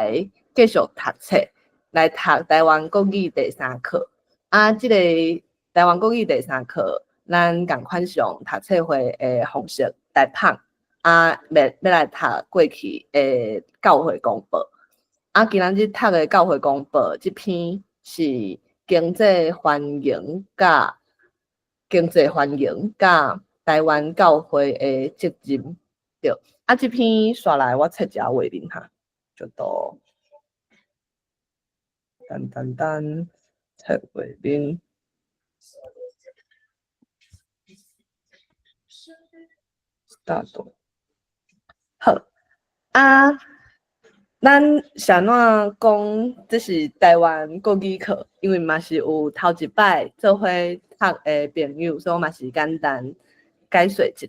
來繼續讀冊，來讀台灣國語第三課。啊，這個台灣國語第三課，咱仝款是用讀冊會的方式來拍，啊，欲來讀過去的教會公報。啊，今仔日讀的教會公報這篇是經濟繁榮佮台灣教會的責任。對，啊，這篇煞來我切一下畫面哈，就到等等等切畫面。Start。好，啊，咱是按怎講這是台灣國語課？因為嘛是有頭一擺做伙讀的朋友，所以我嘛是簡單解說一下。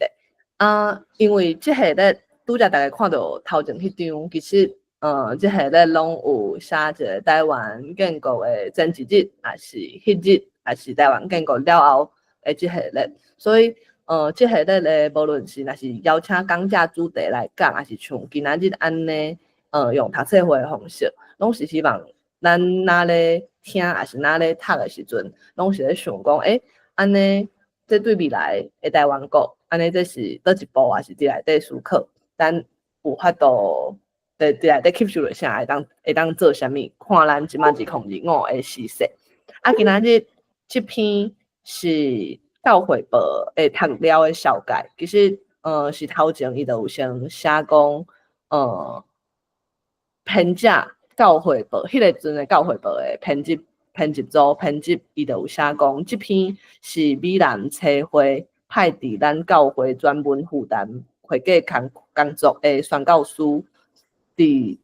啊，因為這系列拄才逐家看著頭前彼張，其實，這系列攏有寫一個台灣建國的前一日，抑是彼日，抑是台灣建國了後的這系列，所以，這系列的無論是若是邀請講者主題來講，抑是像今仔日按呢，用讀冊會的方式，攏是希望咱若咧聽，抑是若咧讀的時陣，攏是咧想講，欸，按呢，這對未來的台灣國，按呢這是佗一步，抑是佇內底思考，咱有法度佇內底吸收著啥，會當做啥物？看咱這擺2025的時勢。啊，今仔日這篇是教會報的讀了的紹介，其實，是頭前伊就有先寫講，編者教會報，彼個陣的教會報的編輯組編輯，伊就有寫講，這篇是美南差會派佇咱教會專門負擔會計工作的宣教師，佇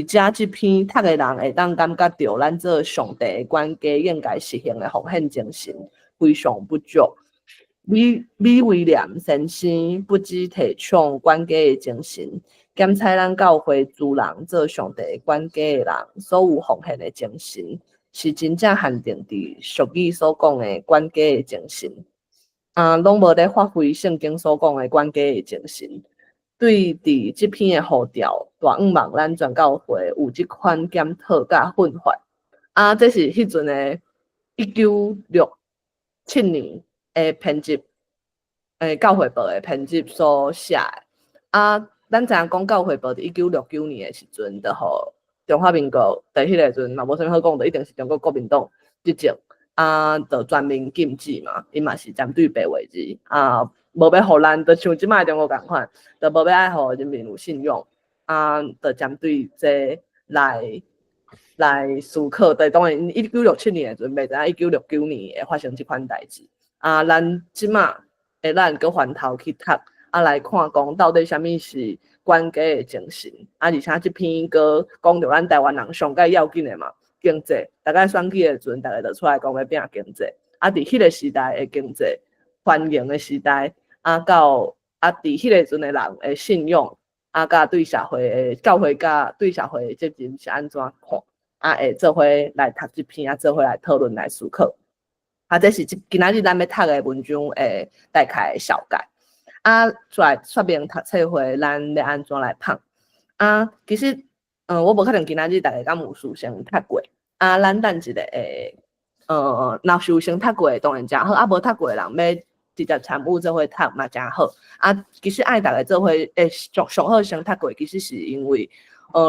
遮這篇讀的人會當感覺著，咱做上帝的管家應該實行的奉獻精神非常不足。李威廉先生不只提倡管家的精神，兼采咱教會諸人做上帝管家的人所有奉獻的精神，是真正限定佇俗語所講的管家的精神。啊，攏無咧發揮聖經所講的管家的精神。對佇這篇的呼召，大向望咱全教會有這款檢討佮奮發。啊，這是彼陣的1967年的編輯，教會報的編輯所寫的。啊，咱知影講教會報佇1969年的時陣，就予中華民國佇彼個時陣嘛無啥物好講，就一定是中國國民黨執政，啊，就全面禁止嘛，伊嘛是針對白話字，啊，無欲予咱，就像這擺中國仝款，就無欲愛予人民有信用，啊，就針對這來思考。對，當然1967年的時陣，袂知影1969年會發生這款代誌。啊，咱這擺的咱閣回頭去讀，啊，來看講到底啥物是管家的精神，啊，而且這篇閣講著咱台灣人上蓋要緊的嘛，經濟。逐擺選舉的時陣，逐家就出來講欲拼經濟。啊，佇彼個時代的經濟繁榮的時代，啊，到啊，佇彼個時陣的人的信用，啊，佮對社會的教會佮對社會的責任是按怎看？啊，會做伙來讀這篇，啊，做伙來討論來思考。啊，這是今仔日咱欲讀的文章的大概紹介。啊，出來說明讀冊會咱欲按怎來拍。啊，其實，我無確定今仔日逐家敢有事先讀過。啊，咱等一下會，若是有先讀過的當然誠好，啊，無讀過的人欲直接參與做伙讀嘛誠好。啊，其實愛逐家做伙會上上好先讀過，其實是因為，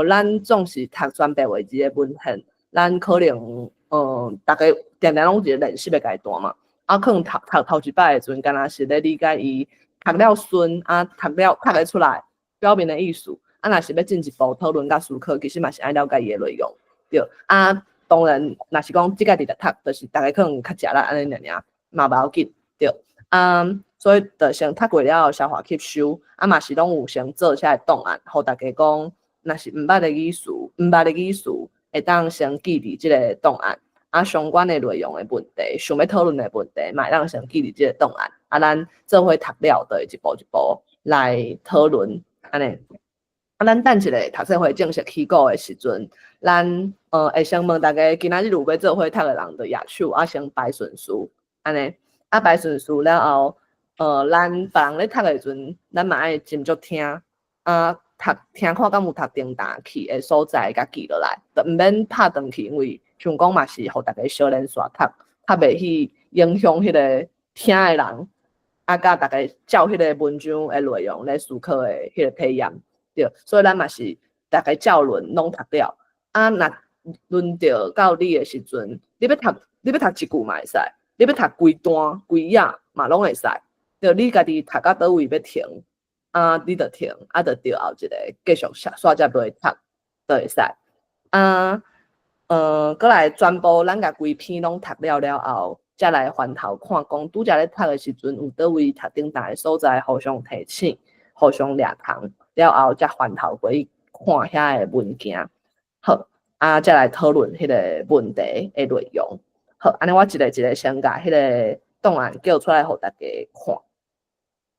咱總是讀全白話字的文獻，咱可能，逐家定定攏有一個練習的階段嘛。啊，可能讀頭一擺的時陣，敢若是咧理解伊讀了順，啊，讀了讀會出來表面的意思。啊，若是欲進一步討論佮思考，其實嘛是愛了解伊的內容。對，啊，當然，若是講這個直接讀，就是逐家可能較食力按呢爾爾，嘛無要緊。對，啊，所以就先讀過了後消化吸收，啊嘛是攏有先做啥檔案，予逐家講，若是毋捌的語詞，毋捌的語詞，會當先記佇這個檔案。啊，相關的內容的問題，想欲討論的問題，嘛會當先記佇這個檔案。啊，咱做伙讀了，就會一步一步來討論，按呢。啊，咱等一下讀冊會正式起鼓的時陣，咱會先問逐家，今仔日有欲做伙讀的人，就舉手，啊，先排順序，按呢。啊，排順序了後，咱別人咧讀的時陣，咱嘛愛斟酌聽，啊，讀聽看敢有讀中彈去的所在，共記落來，就毋免拍斷去，因為像講嘛是予逐家相連續讀，較袂去影響彼個聽的人，啊，佮逐家照彼個文章的內容咧思考的彼個體驗，對，所以咱嘛是逐家照輪攏讀了，啊，若輪著到你的時陣，你欲讀一句嘛會使，你欲讀規段規頁嘛攏會使，對，你家己讀到佗位欲停，啊，你就停，啊，就著後一個繼續寫，煞才落去讀，就會使。啊，閣來全部咱共規篇攏讀了了後，才來翻頭看講，拄才咧讀的時陣，有佗位讀頂彈的所在互相提醒、互相掠通，了後才翻頭過去看遐个文件。好，啊，才來討論彼個問題的內容。好，按呢我一个一个先共彼個檔案叫出來，予大家看。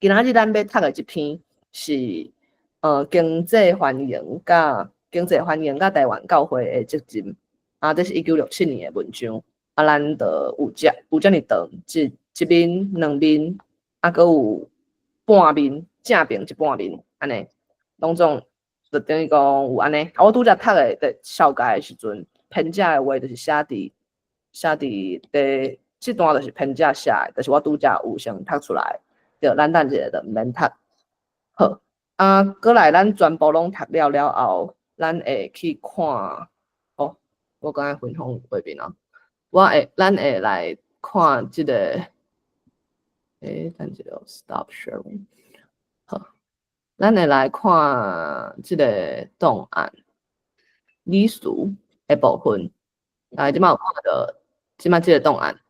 今仔日咱欲讀的這篇是經濟繁榮佮台灣教會的責任。啊，這是1967年的文章。啊，咱就有遮爾長，一面、兩面，啊，閣有半面，正邊一半面，按呢，攏總就等於講有按呢。啊，我拄才讀的佇紹介的時陣，編者的話就是寫佇第這段就是編者寫的，就是我拄才有先讀出來。對，咱等一下就毋免讀。好，啊，閣來咱全部攏讀了了後，咱會去看，哦，我剛才分享畫面啊，咱會來看這個，欸，等一下，stop sharing。好，咱會來看這個檔案，語詞的部分。來，這擺有看著這擺這個檔案，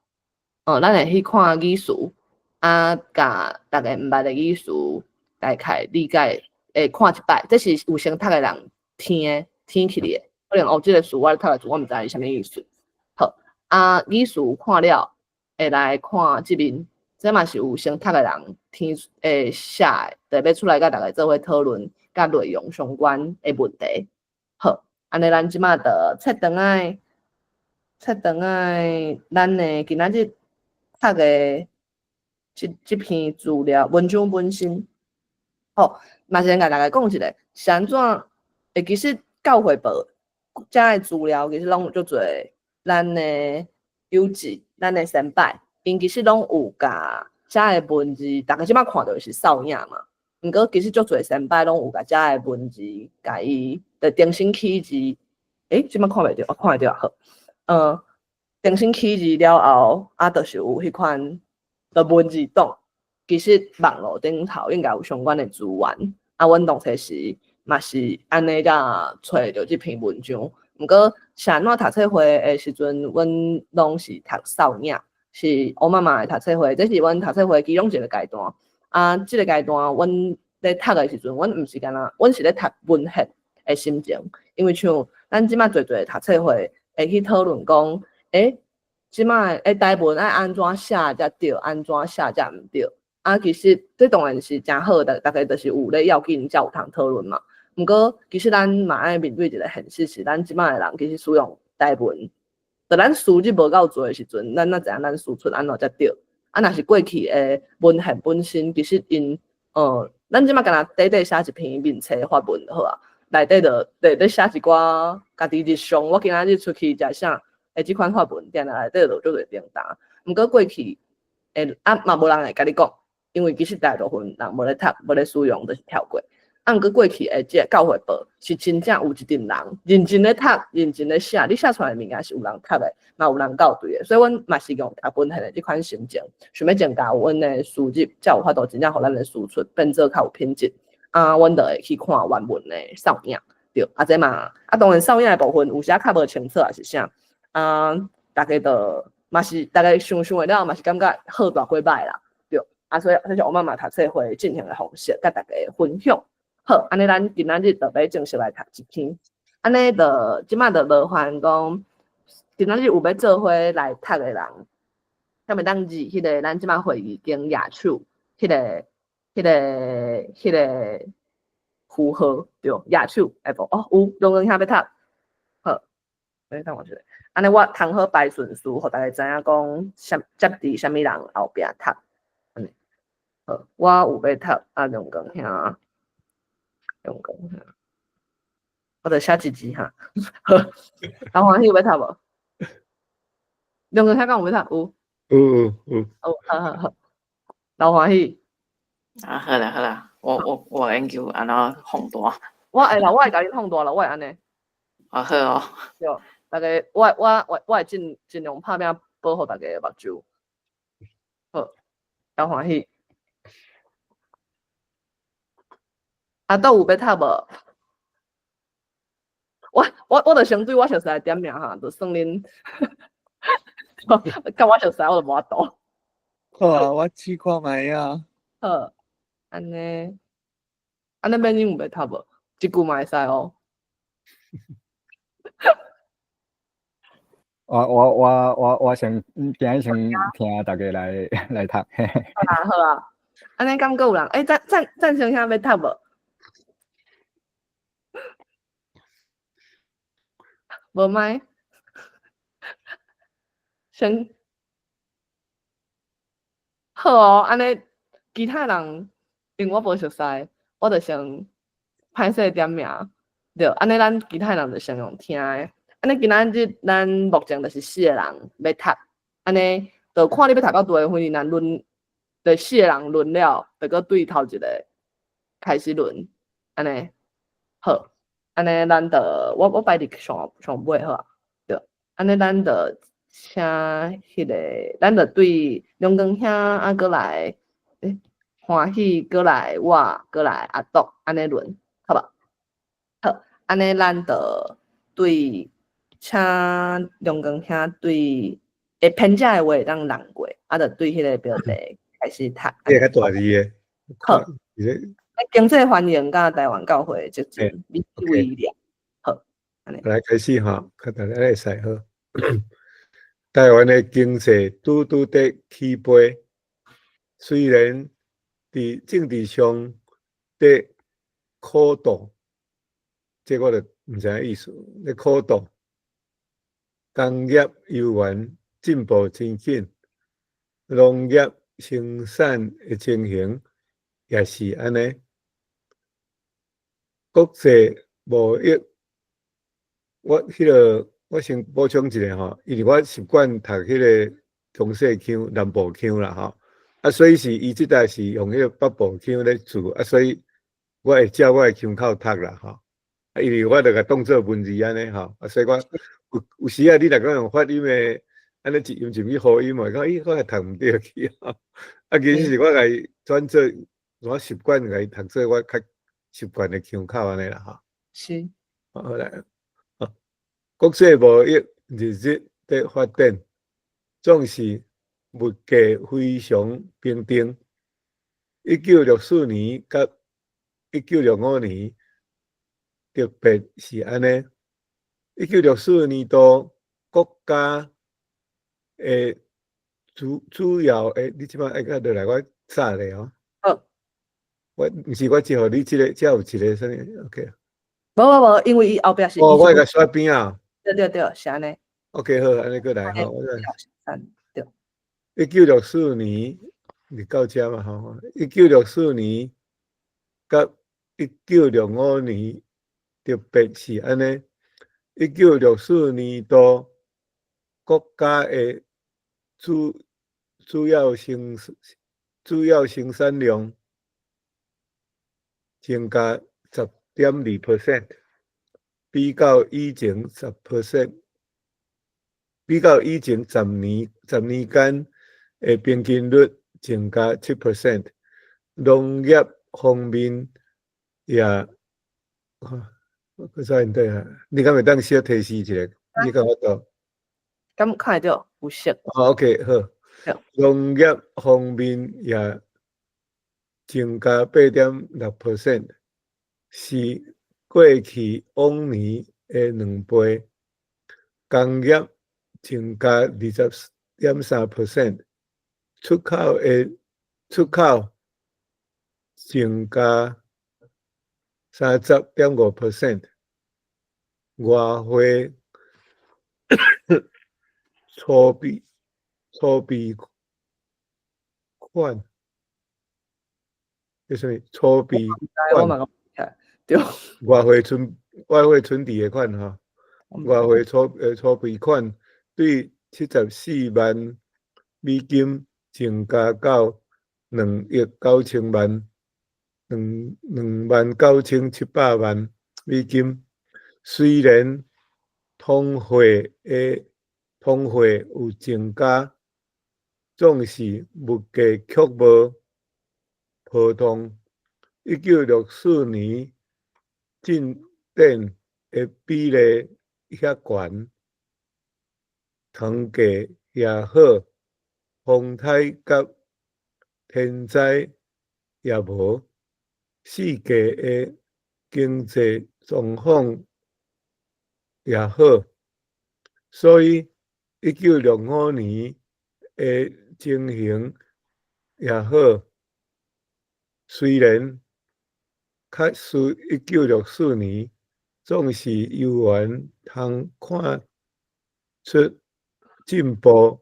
哦，咱會去看語詞。啊，共逐家毋捌的語詞，大概理解，會看一擺，這是有先讀的人聽的，聽起來的。可能哦，這個詞我咧讀的時，我毋知是啥物意思。好，啊，語詞看了，會來看這面，這嘛是有先讀的人聽會寫的，就欲出來共逐家做伙討論佮內容相關的問題。好，按呢咱這擺就切轉來，切轉來，咱的今仔日讀的這篇資料文章本身。好，嘛先共大家講一下，是按怎？欸，其實教會報遮的資料其實攏有足濟，咱的有志，咱的先輩，𪜶其實攏有共遮的文字，逐家這擺看著是掃影嘛。毋過其實足濟先輩攏有共遮的文字，共伊就重新起字。欸，這擺看袂著，哦，看會著啊，好。重新起字了後，啊，就是有彼款的文字檔。其實網路頂頭應該有相關的資源。啊，阮當初時嘛是按呢才揣著這篇文章。毋過是按怎讀冊會的時陣，阮攏是讀掃影，是烏媽媽的讀冊會，這是阮讀冊會其中一個階段。啊，這個階段阮咧讀的時陣，阮毋是干焦，阮是咧讀文獻的心情，因為像咱這擺濟濟讀冊會會去討論講，欸，這擺欸台文愛按怎寫才對，按怎寫才毋對。啊，其實這當然是誠好的，逐家就是有咧要緊才有通討論嘛。毋過其實咱嘛愛面對一個現實，是咱這擺的人其實使用台文，就咱輸入無夠濟的時陣，咱哪知影咱輸出按怎才對？啊，若是過去的文獻本身，其實𪜶，咱這擺干焦短短寫一篇面冊發文就好啊，內底就內底寫一寡家己日常，我今仔日出去食啥，的這款發文，定定內底就有足濟頂彈。毋過過去，欸，啊嘛無人會共你講，因為其實大部分人無咧讀，無咧使用，就是跳過。啊，毋過過去的這個教會報是真正有一陣人認真咧讀，認真咧寫，你寫出來的物件是有人讀的，嘛有人校對的，所以阮嘛是用讀文獻的這款心情，想欲增加阮的輸入，才有法度真正予咱的輸出變做較有品質。啊，阮就會去看原文的掃影，對，啊這嘛，啊當然掃影的部分有時較無清楚，抑是啥，啊，逐家就嘛是逐家想想會了，嘛是感覺好大過歹啦，對，啊所以這是烏媽媽讀冊會進行的方式，佮逐家分享。好，按呢咱今仔日就欲正式來讀這篇，按呢就這擺就勞煩講，今仔日有欲做伙來讀的人，敢會當入彼個咱這擺會議間舉手，彼個符號對，舉手會無？哦，有，龍龍兄欲讀，好，欸，等我一下，按呢我通好排順序，予逐家知影講，啥接佇啥物人後壁讀，按呢。好，我有欲讀啊，梁光兄，梁光兄，我就寫一字哈。好，劉歡喜有欲讀無？梁光兄敢有欲讀？有。有有有。哦，好好好。劉歡喜。啊，好啦好啦，我研究按怎放大。我會啦，我會共你放大啦，我會按呢。啊好哦。對，大家，我會盡量拍拼保護大家的目睭。好，劉歡喜。阿豆有欲讀無？我就先對我熟似點名哈，就算恁，佮我熟似我就無法度。好啊，我試看覓啊。好，按呢，按呢免恁有欲讀無？一句嘛會使哦。我先今日先聽大家來讀。好啊好啊，按呢敢閣有人？欸，贊成兄欲讀無？無麥，先好哦，按呢其他人因為我無熟似，我就先歹勢點名，對，按呢咱其他人就先用聽的。按呢今仔日咱目前就是四個人欲讀，按呢就看你欲讀到佗位，反正咱輪，就四個人輪了，就閣對頭一個開始輪，按呢好。按呢，咱就我擺佇上上尾好啊，對。按呢，咱就請彼個，咱就對梁光兄啊，閣來，欸，歡喜閣來，我閣來阿篤，按呢輪，好無？好，按呢，咱就對請梁光兄對會編者的話會當讓過，啊，就對彼個標題開始讀。這個較大字的。好。經濟繁榮佮台灣教會責任，你為了好，來開始哈，較大家會使好。台灣的經濟拄拄佇起飛，雖然佇政治上佇苦鬥，這我就毋知影意思。咧苦鬥，工業猶原進步真緊，農業生產的情形也是按呢。國際貿易，我彼個我先補充一下吼，因為我習慣讀彼個中西腔、南部腔啦吼，啊，所以是伊這代是用彼個北部腔咧做，啊，所以我會照我的腔口讀啦吼，啊，因為我就共當做文字按呢吼，啊，所以我有時啊，你若講用發音的，按呢一音入去喉音嘛，講咦，我會讀毋對去吼，啊，其實是我共伊轉做，我習慣共伊讀做我較習慣的腔口按呢啦吼。是。好來，國際貿易日日佇發展，總是物價非常平定。1964年佮1965年特別是按呢。1964年度國家的主要的，你這擺愛閣落來我早咧哦。好。我毋是我只予你這個，這有一個啥物？OK。無無無，因為伊後壁是。哦，我會共刷邊仔。對對對，是按呢。 OK，好，按呢閣來吼。對。1964年，你到遮嘛吼？一九六四年佮1965年特別是按呢。1964年度國家的主要生產量增加10.2%，比較以前10%，比較以前10年間的平均率增加7%。農業方面也，閣再對啊，你敢會當小提示一下？你敢有法度？敢看會著有色。哦，OK，好。農業方面也增加8.6%，是過去往年的2倍。工業增加20.3%，出口增加30.5%，外匯儲備款這啥物儲備我嘛對。外匯存底的款吼，外匯儲備款對74萬美金增加到2億9千萬，2萬9700萬美金。雖然通貨有增加，總是物價卻無波動。1964年進展的比例遐懸，糖價也好，風颱佮天災也無，世界的經濟狀況也好，所以1965年的情形也好，雖然較輸1964年，總是猶原通看出進步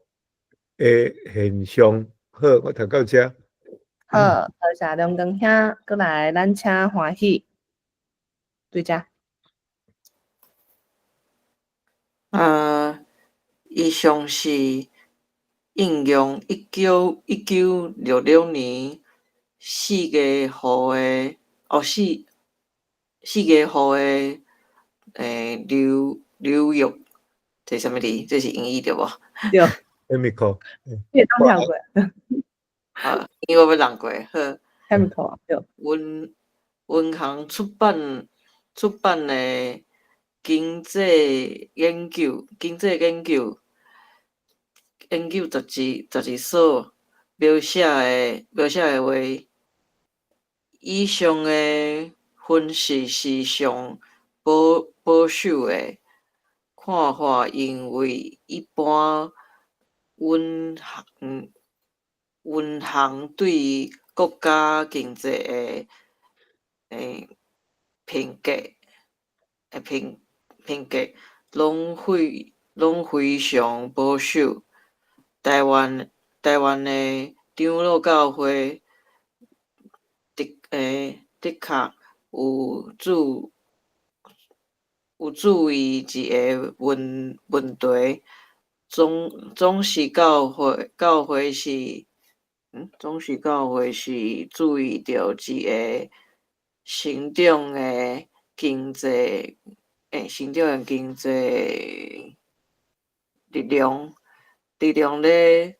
的現象。好，我讀到遮。好，多謝梁光兄，閣來咱請歡喜對遮。以上是應用1966年四月號的流域，這是啥物字？這是英語對無？對。 Chemical。你會當聽過？啊，英語我欲弄過，好。 Chemical 對。銀行出版的經濟研究雜誌所描寫的話，以上的分析是上保守的看法，因為一般銀行對國家經濟的評價攏非常保守。台灣的長老教會的確有注意這个問題，總是教會是注意著一个成長的經濟力量咧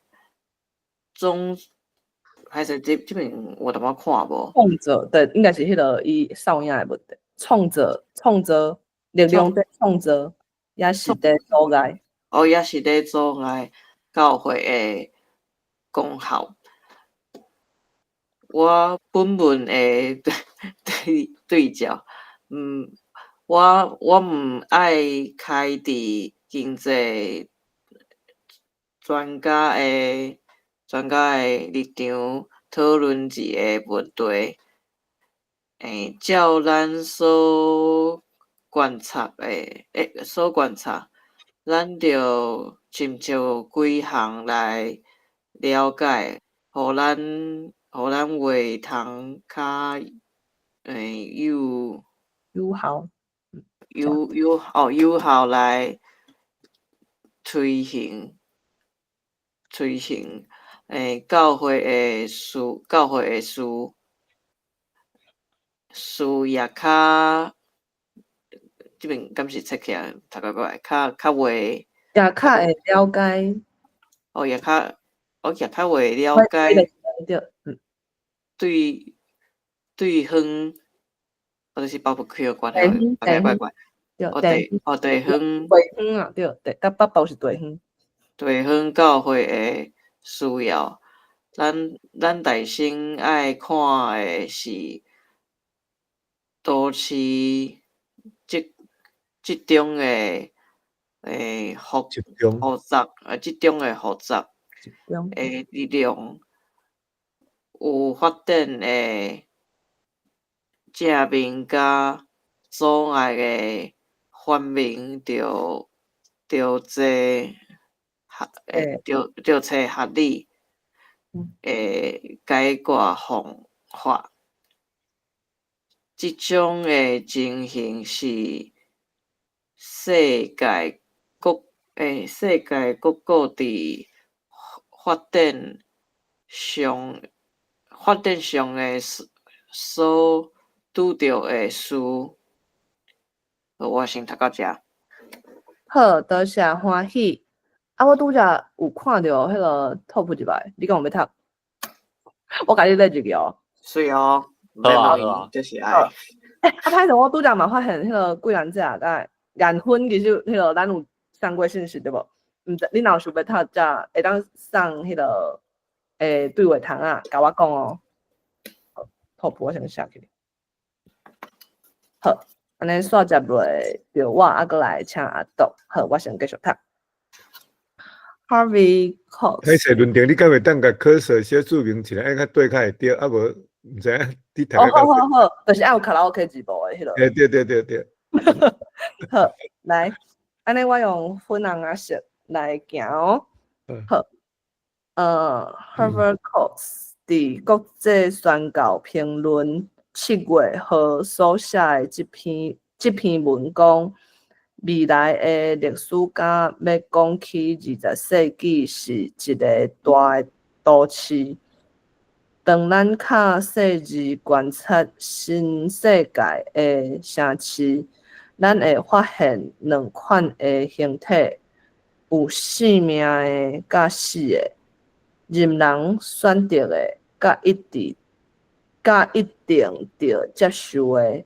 總，還是這邊有淡薄仔看無？創造對，應該是彼个伊獸影的問題。創造力量佇創造，也是佇阻礙。哦，也是咧阻礙教會的功效。我本文的對照，我毋愛開佇經濟專家的立場討論這个問題。照咱所觀察，咱著尋求幾項來了解，予咱話通較有有效，有效來推行教會的事也較，這邊敢是切起來讀過來，較會也較會了解。哦，也較會了解。對，嗯。對方，或者是北部區的關係，怪怪怪。哦，地方。地方啊，對，對，佮北部是地方。地方教會的需要，咱大先愛看的是都市這種的複雜的力量有發展的正面佮阻礙的發明，著找合理的解決方法。這種的情形是世界各欸世界各國佇發展上發展上的所拄著的事。我先讀到遮。好，多謝歡喜。啊，我拄才有看著彼个 top 入來，你敢有欲讀？我共你列入去哦。媠哦，好啊好啊，就是愛。欸，啊，歹勢，我拄才嘛發現彼个桂蘭姐佮顏芬，其實彼个咱有送過信息對無？毋知你若有想欲讀，才會當送彼个對話窗仔，共我講哦。top 我先寫起來。好，按呢煞接落著我，啊，閣來請阿杜。好，我先繼續讀。Harvey Cox。歹勢，論定你敢會當共 cursor 小注明一下，按較對較會對，啊無毋知影你讀哦，好好好，就是愛有卡拉 OK 字幕的彼个。欸，對對對對。好，來，按呢我用粉紅仔色來行哦。好，Herbert Cox 佇國際宣教評論7月號所寫的這篇文講，未來的歷史家欲講起20世紀是一个大的都市。當咱較細緻觀察新世界的城市，咱會發現兩款的形體，有生命的佮死的，任人選擇的佮一直佮一定著接受的。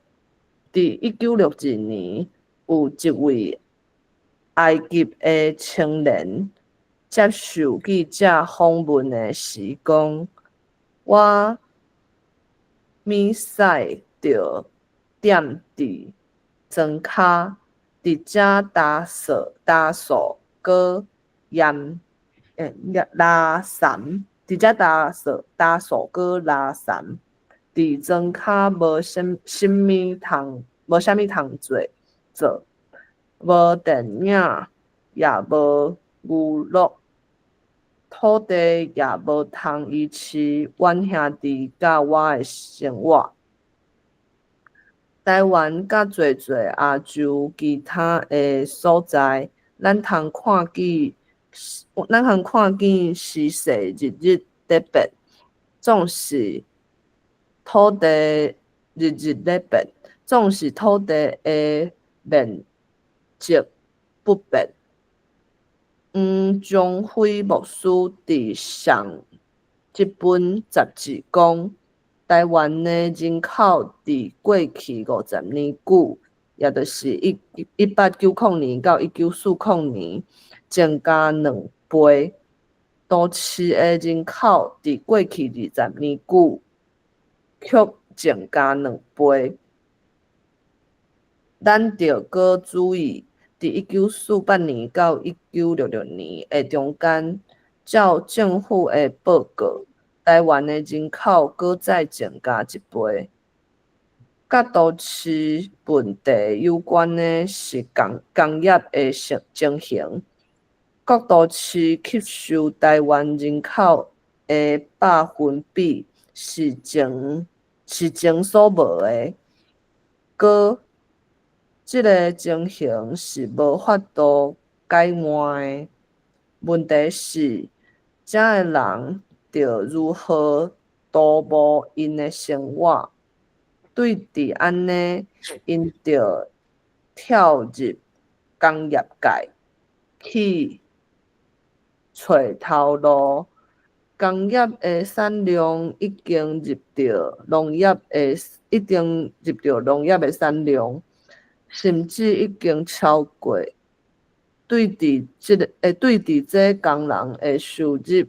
佇1962年，有一位埃及的青年接受記者訪問的時講：我物屎著踮佇床跤，佇遮焦燥焦燥閣炎拉潲，佇遮焦燥焦燥閣拉潲，佇床跤無啥啥物通無啥物通做，無電影，也無娛樂，土地也無通維持阮兄弟佮我的生活。台灣佮濟濟亞洲其他的所在，咱通看見時勢日日咧變，總是土地日日咧變，總是土地的面積不變。黃宗輝牧師佇上這本雜誌講，台灣的人口佇過去50年久，也就是1890年到1940年，增加2倍。都市的人口佇過去20年久，卻增加兩倍。咱著閣注意，佇1948年到1966年的中間，照政府的報告，台灣的人口閣再增加一倍。佮都市問題有關的是工業的情形。各都市吸收台灣人口的百分比是前所無的。閣這个情形是無法度改換的。問題是，遮的人著如何度過𪜶的生活？對佇按呢，𪜶著跳入工業界去揣頭路。工業的產量已經入著農業的產量，甚至已經超過。對佇這工人的收入，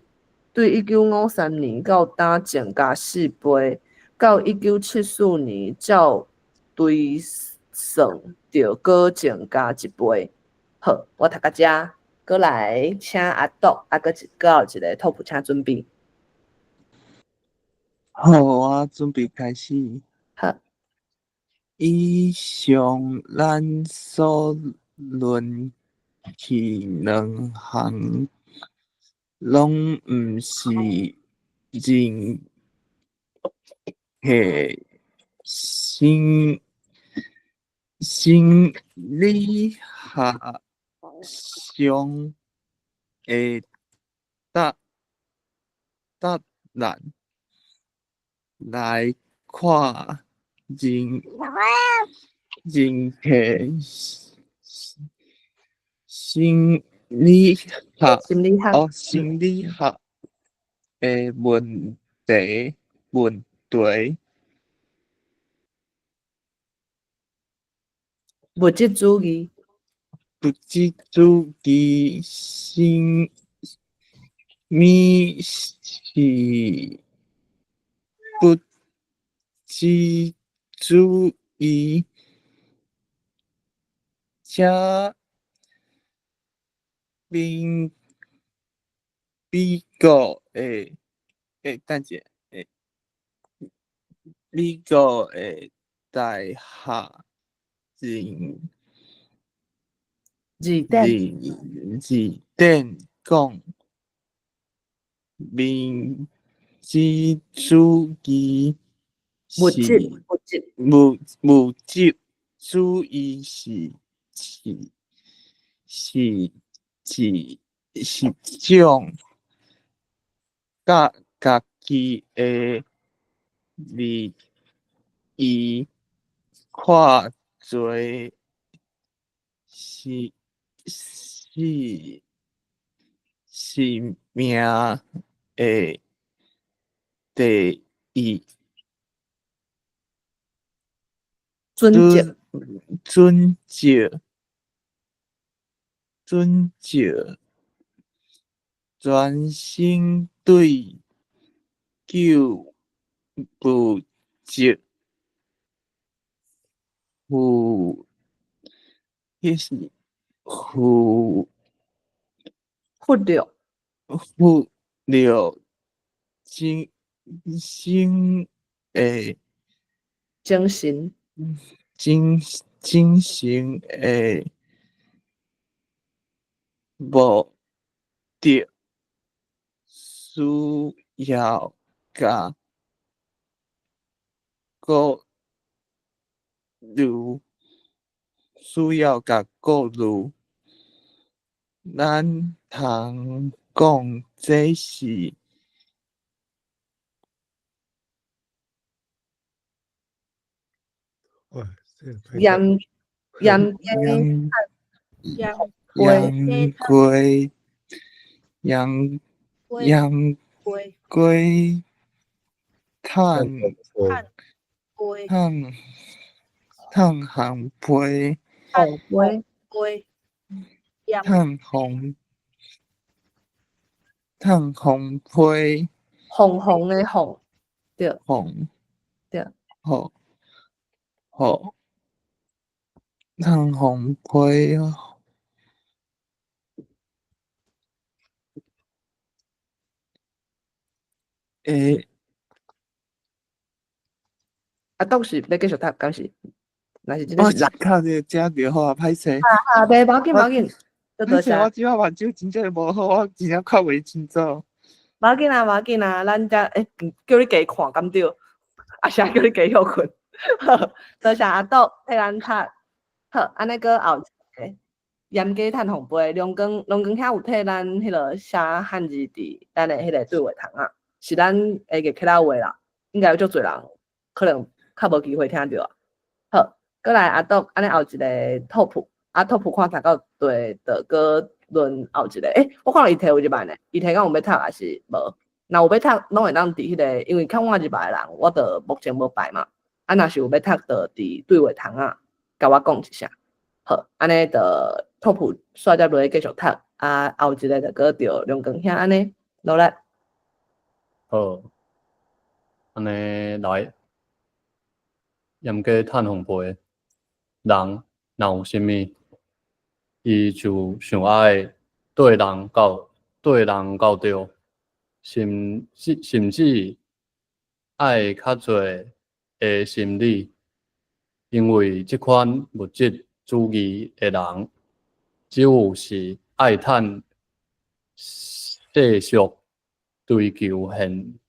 對1953年到今增加4倍，到1974年照推算，著閣增加一倍。好，我讀到遮，閣來請阿杜，啊，閣有一个 top，請準備。好，我準備開始。好。以上咱所論起兩項，攏毋是任何心心理學上的答答案來看人人體心理學心理學哦，心理學的問題問題。物質主義。物質主義啥物是物質主義？這美美國的欸，等一下，欸，美國的大學人字典字字典講，民主主義物質是物質物物質主義是是是是是種佮家己的利益看做是是生命的第一準則準則準則，專心追求物質，富彼是富忽略忽略精神的精神精精神的目的，需要共顧慮，需要共顧慮。咱通講這是哇，這個嚴嚴鹽加鹽雞鹽鹽雞炭炭炭烘批烘批炭烘炭烘批紅紅的紅，對烘對好好炭烘批欸啊，當時欲繼續讀，敢是？若是這個我是人卡佇遮著好啊，歹勢。啊，袂無要緊無要緊，就多歹勢，我謝。這擺目睭真正無好，我真正看袂清楚。無要緊啊，無要緊啊，咱遮欸，叫你加看敢對？啊，是叫你加歇睏。好，多謝阿杜替咱讀。好，按呢閣後一个鹽雞炭烘杯，龍光龍光兄有替咱彼落寫漢字佇咱的彼个對話窗仔，是咱會記客家話啦，應該有足濟人可能較無機會聽著啊。好，閣來阿杜，按呢後一个 top，啊 top 看讀到對，就閣輪後一個。欸，我看伊提有入來呢，伊提敢有欲讀抑是無？若有欲讀，攏會當佇彼个，因為較晚入來的人，我就目前無排嘛。啊，若是有欲讀，就佇對話窗仔共我講一聲。好，按呢就 top 煞才落去繼續讀，啊後一个就閣著龍光兄按呢努力。好，按呢來，鹽雞炭烘批，人若有啥物，伊就想愛綴人到綴人到著，甚至甚至愛較濟的心理，因為這款物質主義的人，只有是愛趁世俗追求現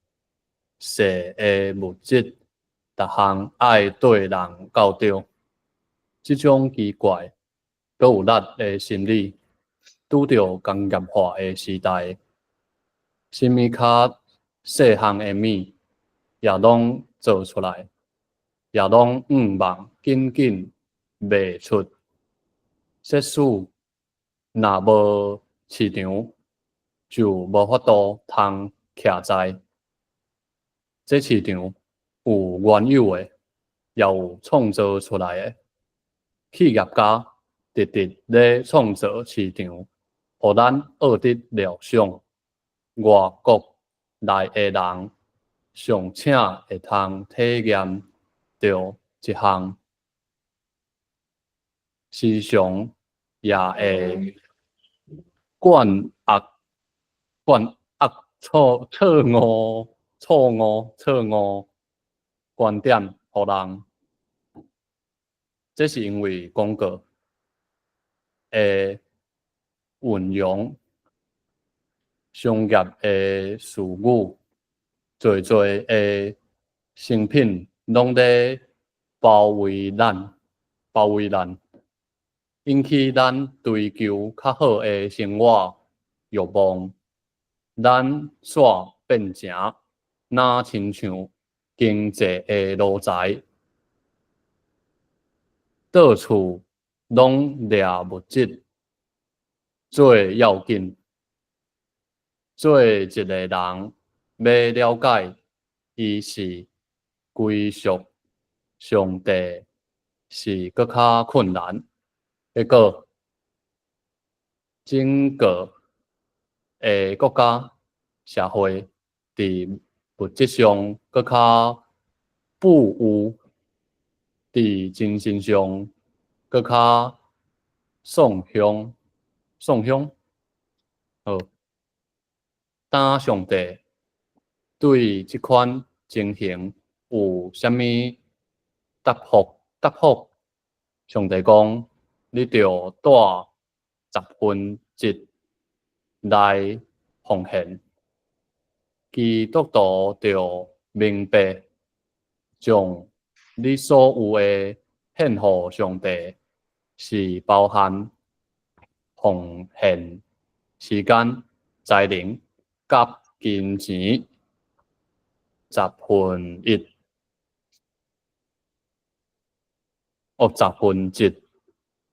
世的物質，逐項愛對人較著。這種奇怪、閣有力的心理，拄著工業化的時代，啥物較細項的物也攏做出來，也攏向望緊緊賣出。即使若無市場，就無法度通徛在。這市場有原有的，也有創造出來的。企業家直直咧創造市場，予咱學得料想。外國來的人尚且會通體驗著這項，時常也會灌壓灌壓錯錯誤錯誤錯誤觀點予人。這是因為廣告的運用、商業的術語，濟濟的商品攏咧包圍咱，包圍咱，引起咱追求較好的生活欲望，咱煞變成若親像經濟的奴才，到處攏掠物質做要緊。做一个人欲了解伊是歸屬上帝是閣較困難。結果，整個的國家社會佇物質上閣較富裕，佇精神上閣較喪向喪向。好，當上帝對這款情形有啥物答覆？答覆？上帝講：你著帶十分一來奉獻。基督徒著明白，將你所有的獻予上帝，是包含奉獻時間、才能佮金錢十分一，哦，十分一，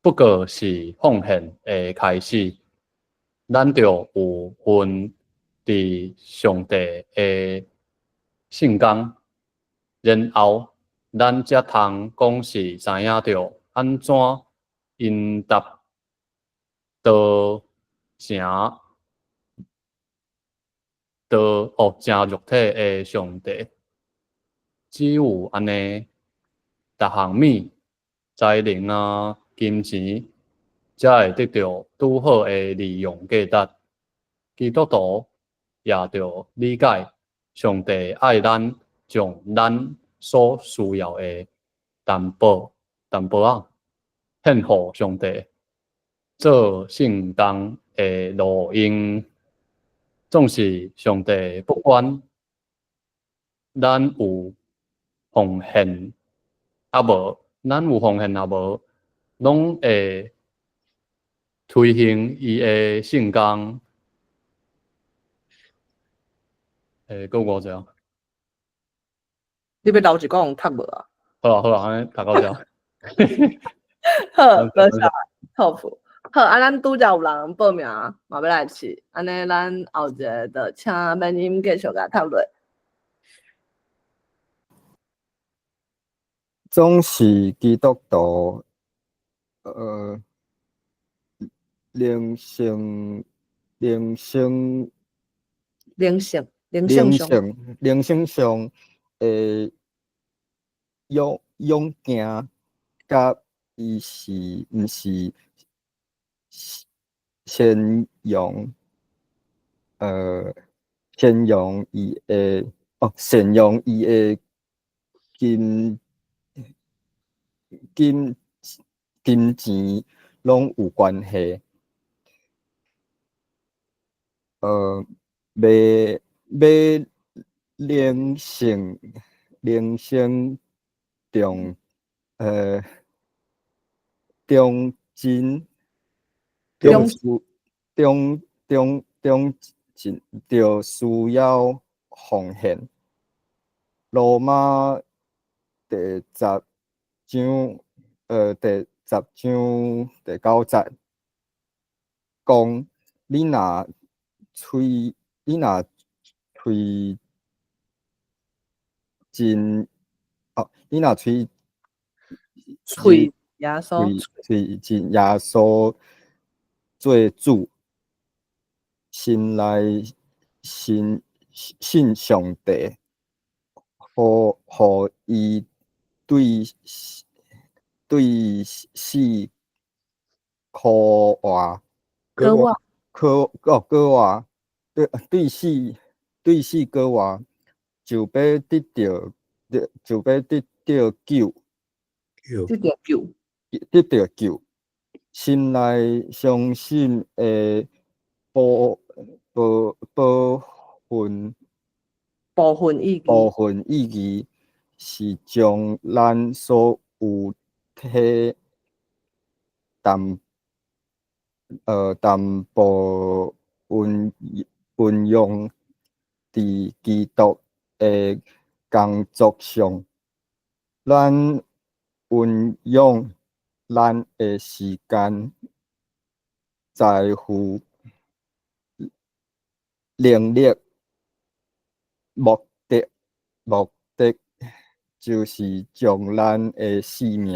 不過是奉獻的開始。咱著有份佇上帝的聖工，然後咱才通講是知影著按怎應答道成道哦成肉體的上帝。只有按呢，逐項物、才能啊、金錢，才會得著拄好的利用價值。基督徒也著理解，上帝愛咱將咱所需要的淡薄淡薄仔獻予上帝，做聖工的路用。總是上帝不管咱有奉獻抑無，咱有奉獻抑無，攏會推行伊的聖工。閣有偌濟啊？你欲留一講讀無啊？好啊好啊，按呢讀到遮。好，多謝，托付。好，啊，咱拄才有人報名嘛欲來試，按呢咱後一个就請免音繼續共讀落。總是基督徒，靈性、靈性、靈性、靈性上、靈性上的勇勇健，佮伊是毋是宣揚？宣揚伊的哦，善用伊的金金金錢攏有關係。欲欲靈性靈性忠忠貞忠忠忠忠貞著需要奉獻。羅馬第十章第十章第九節講：你若喙真哦，你若喙喙耶穌喙認耶穌做主，心內信信上帝，予予伊對對死苦活，閣活可哦閣活，對對死對死閣活，就欲得著救，得著救，得著救。心內相信的部部部分部分意義，部分意義是將咱所有體淡淡薄運運用佇基督的工作上，咱運用咱的時間、財富、能力，目的就是將咱的性命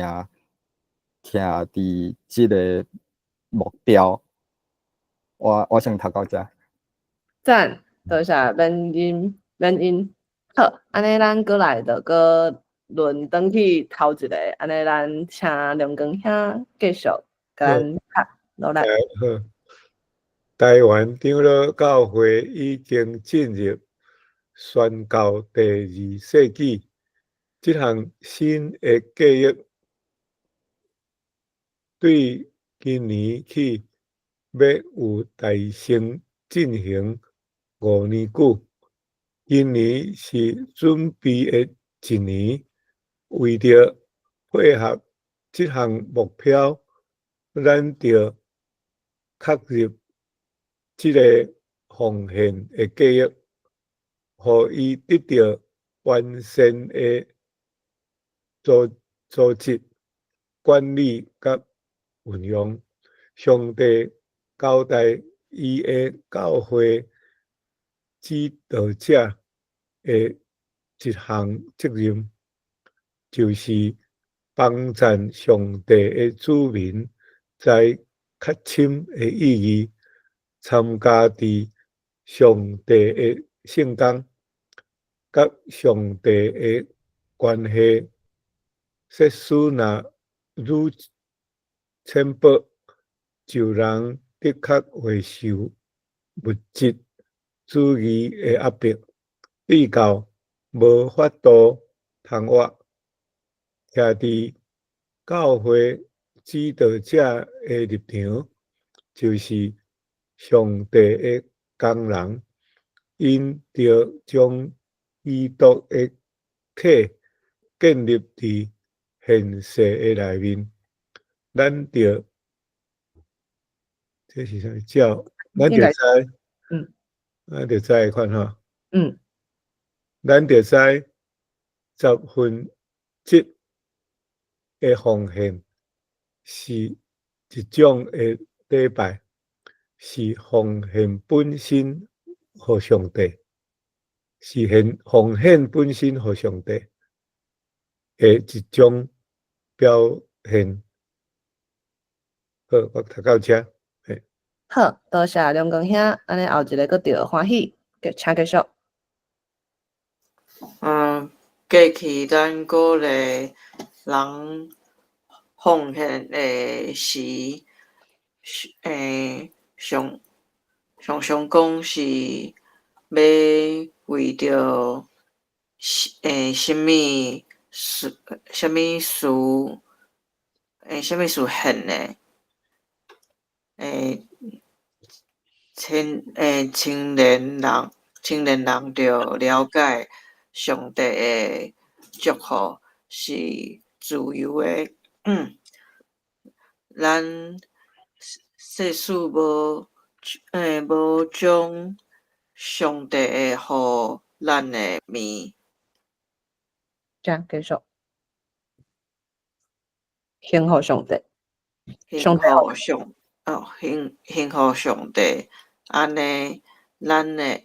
徛佇這个目標。我先讀到遮。讚，多謝免音免音。好，按呢咱閣來就閣輪轉去頭一个，按呢咱請梁光兄繼續共咱讀落來。好，台灣長老教會已經進入宣教第二世紀，這項新的計劃對今年起欲有大成進行5年久。今年是準備的一年，為著配合這項目標，咱著確立這个奉獻的計劃，予伊得著完善的組組織管理佮運用。上帝交代伊的教會指導者的一項責任，就是幫贊上帝的子民知較深的意義，參加佇上帝的聖工，佮上帝的關係。設使若愈淺薄，就人的確會受物質主義的壓迫，比較無法度通活。徛佇教會指導者的立場，就是上帝的工人，𪜶著將基督的體建立佇現世的內面。咱著這是啥物？照咱著知，咱著知款吼。咱著知十分之一的奉獻是一種的禮拜，是奉獻本身予上帝，是獻奉獻本身予上帝的一種表現。好，我讀到遮。好，多謝梁光兄，按呢後一个閣著歡喜，請繼續。過去咱鼓勵人奉獻的時，常常常講是欲為著啥物事，啥物事，啥物事獻的。青年人著了解上帝的祝福。是自由的。咱世事無無將上帝會予咱的物。這樣繼續。獻予上帝。獻予上哦，獻獻予上帝，按呢，咱的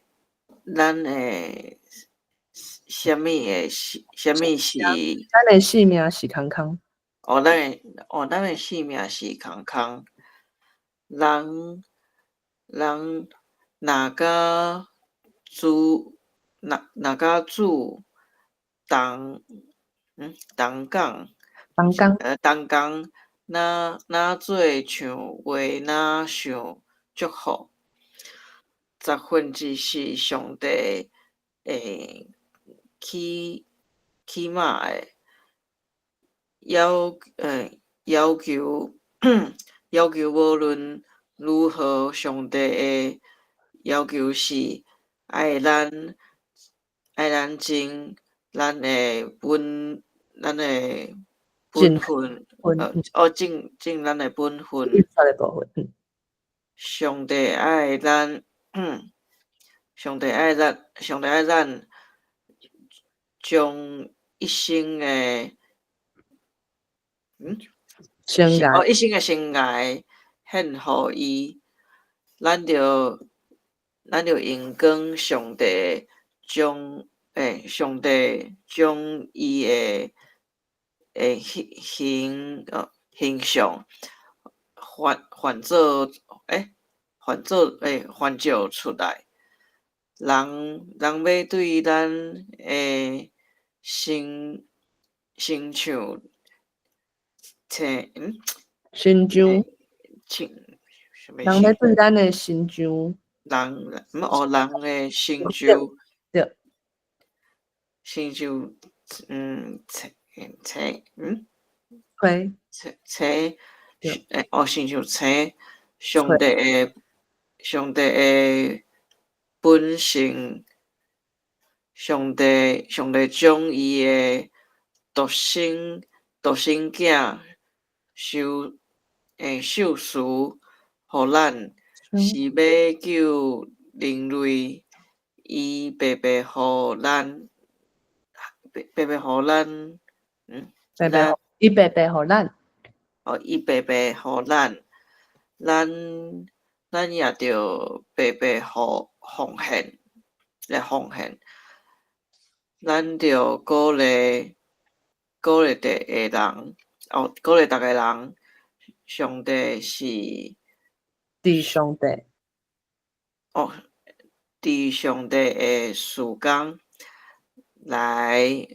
啥物的啥物是？咱的性命是空空。哦，咱的性命是空空。人若佮主若佮主同工，同工，同工，若做像話若像祝福。十分之是上帝會起碼的要求，無論如何，上帝的要求是愛咱盡咱的本分，哦，盡咱的本分。上帝愛咱將一生的，生涯，哦，一生的生涯獻予伊，咱著榮光上帝將，上帝將伊的形象還照出來。人欲對咱的身像，身像，人欲對咱的身像，人的成就，成就，吹，吹，哦，親像星，上帝的本性，上帝將伊的獨生囝賞賜予咱，是欲救人類，伊白白予咱，白白予咱，白白，伊白白予咱，哦，伊白白予咱，咱也著白白予奉獻，來奉獻，咱著鼓勵逐个人，哦，鼓勵逐个人，上帝是佇上帝，哦，佇上帝的事工來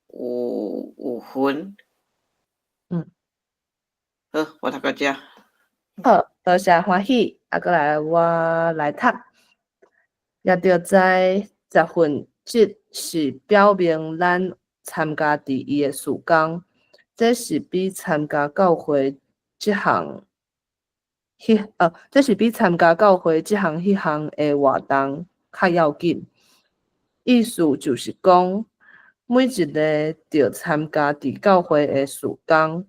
有份。好，我讀到遮。好，多謝歡喜，啊，閣來我來讀。也著知十分節是表明咱參加佇伊的事工，這是比參加教會這項彼項的活動較要緊。意思就是講，每一个著參加佇教會的事工，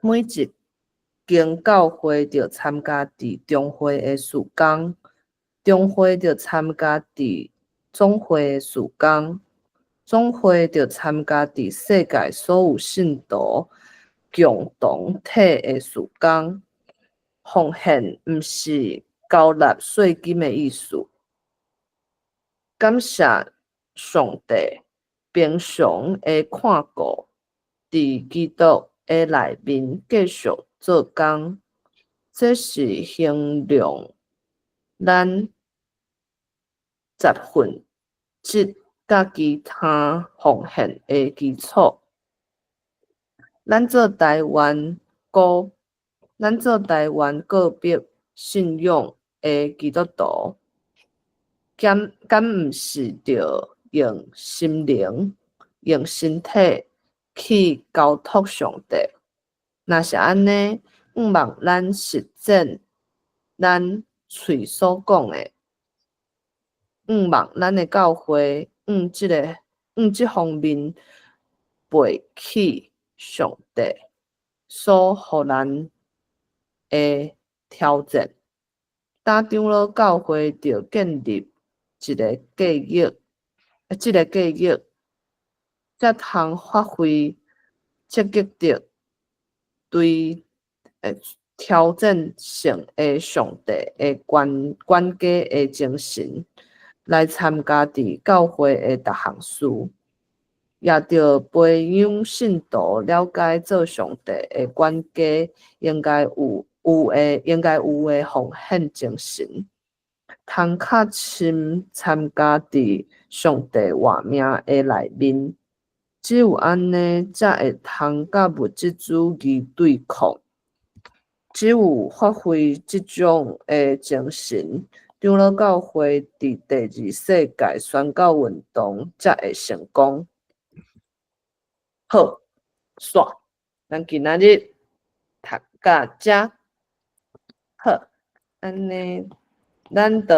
每一間教會著參加佇中會的事工，中會著參加佇總會的事工，總會著參加佇世界所有信徒共同體的事工。奉獻毋是交納稅金的意思。感謝上帝平常的看顧，佇基督的內面繼續做工，這是衡量咱十分節佮其他奉獻的基礎。咱做台灣個別信仰的基督徒，敢毋是著用心靈、用身體去交託上帝？若是按呢，向望咱實踐咱喙所講的，向望咱的教會，向這方面背棄上帝所予咱的挑戰。大長老教會著建立一个計劃，這个計劃才通發揮積極的對挑戰性的上帝的管家的精神，來參加佇教會的逐項事，也著培養信徒了解做上帝的管家應該有的奉獻精神，通較深參加佇上帝活命的內面。只有按呢，才會通佮物質主義對抗。只有發揮這種的精神，長老教會佇第二世界宣教運動才會成功。好，煞，咱今仔日讀到遮。好，按呢，咱就，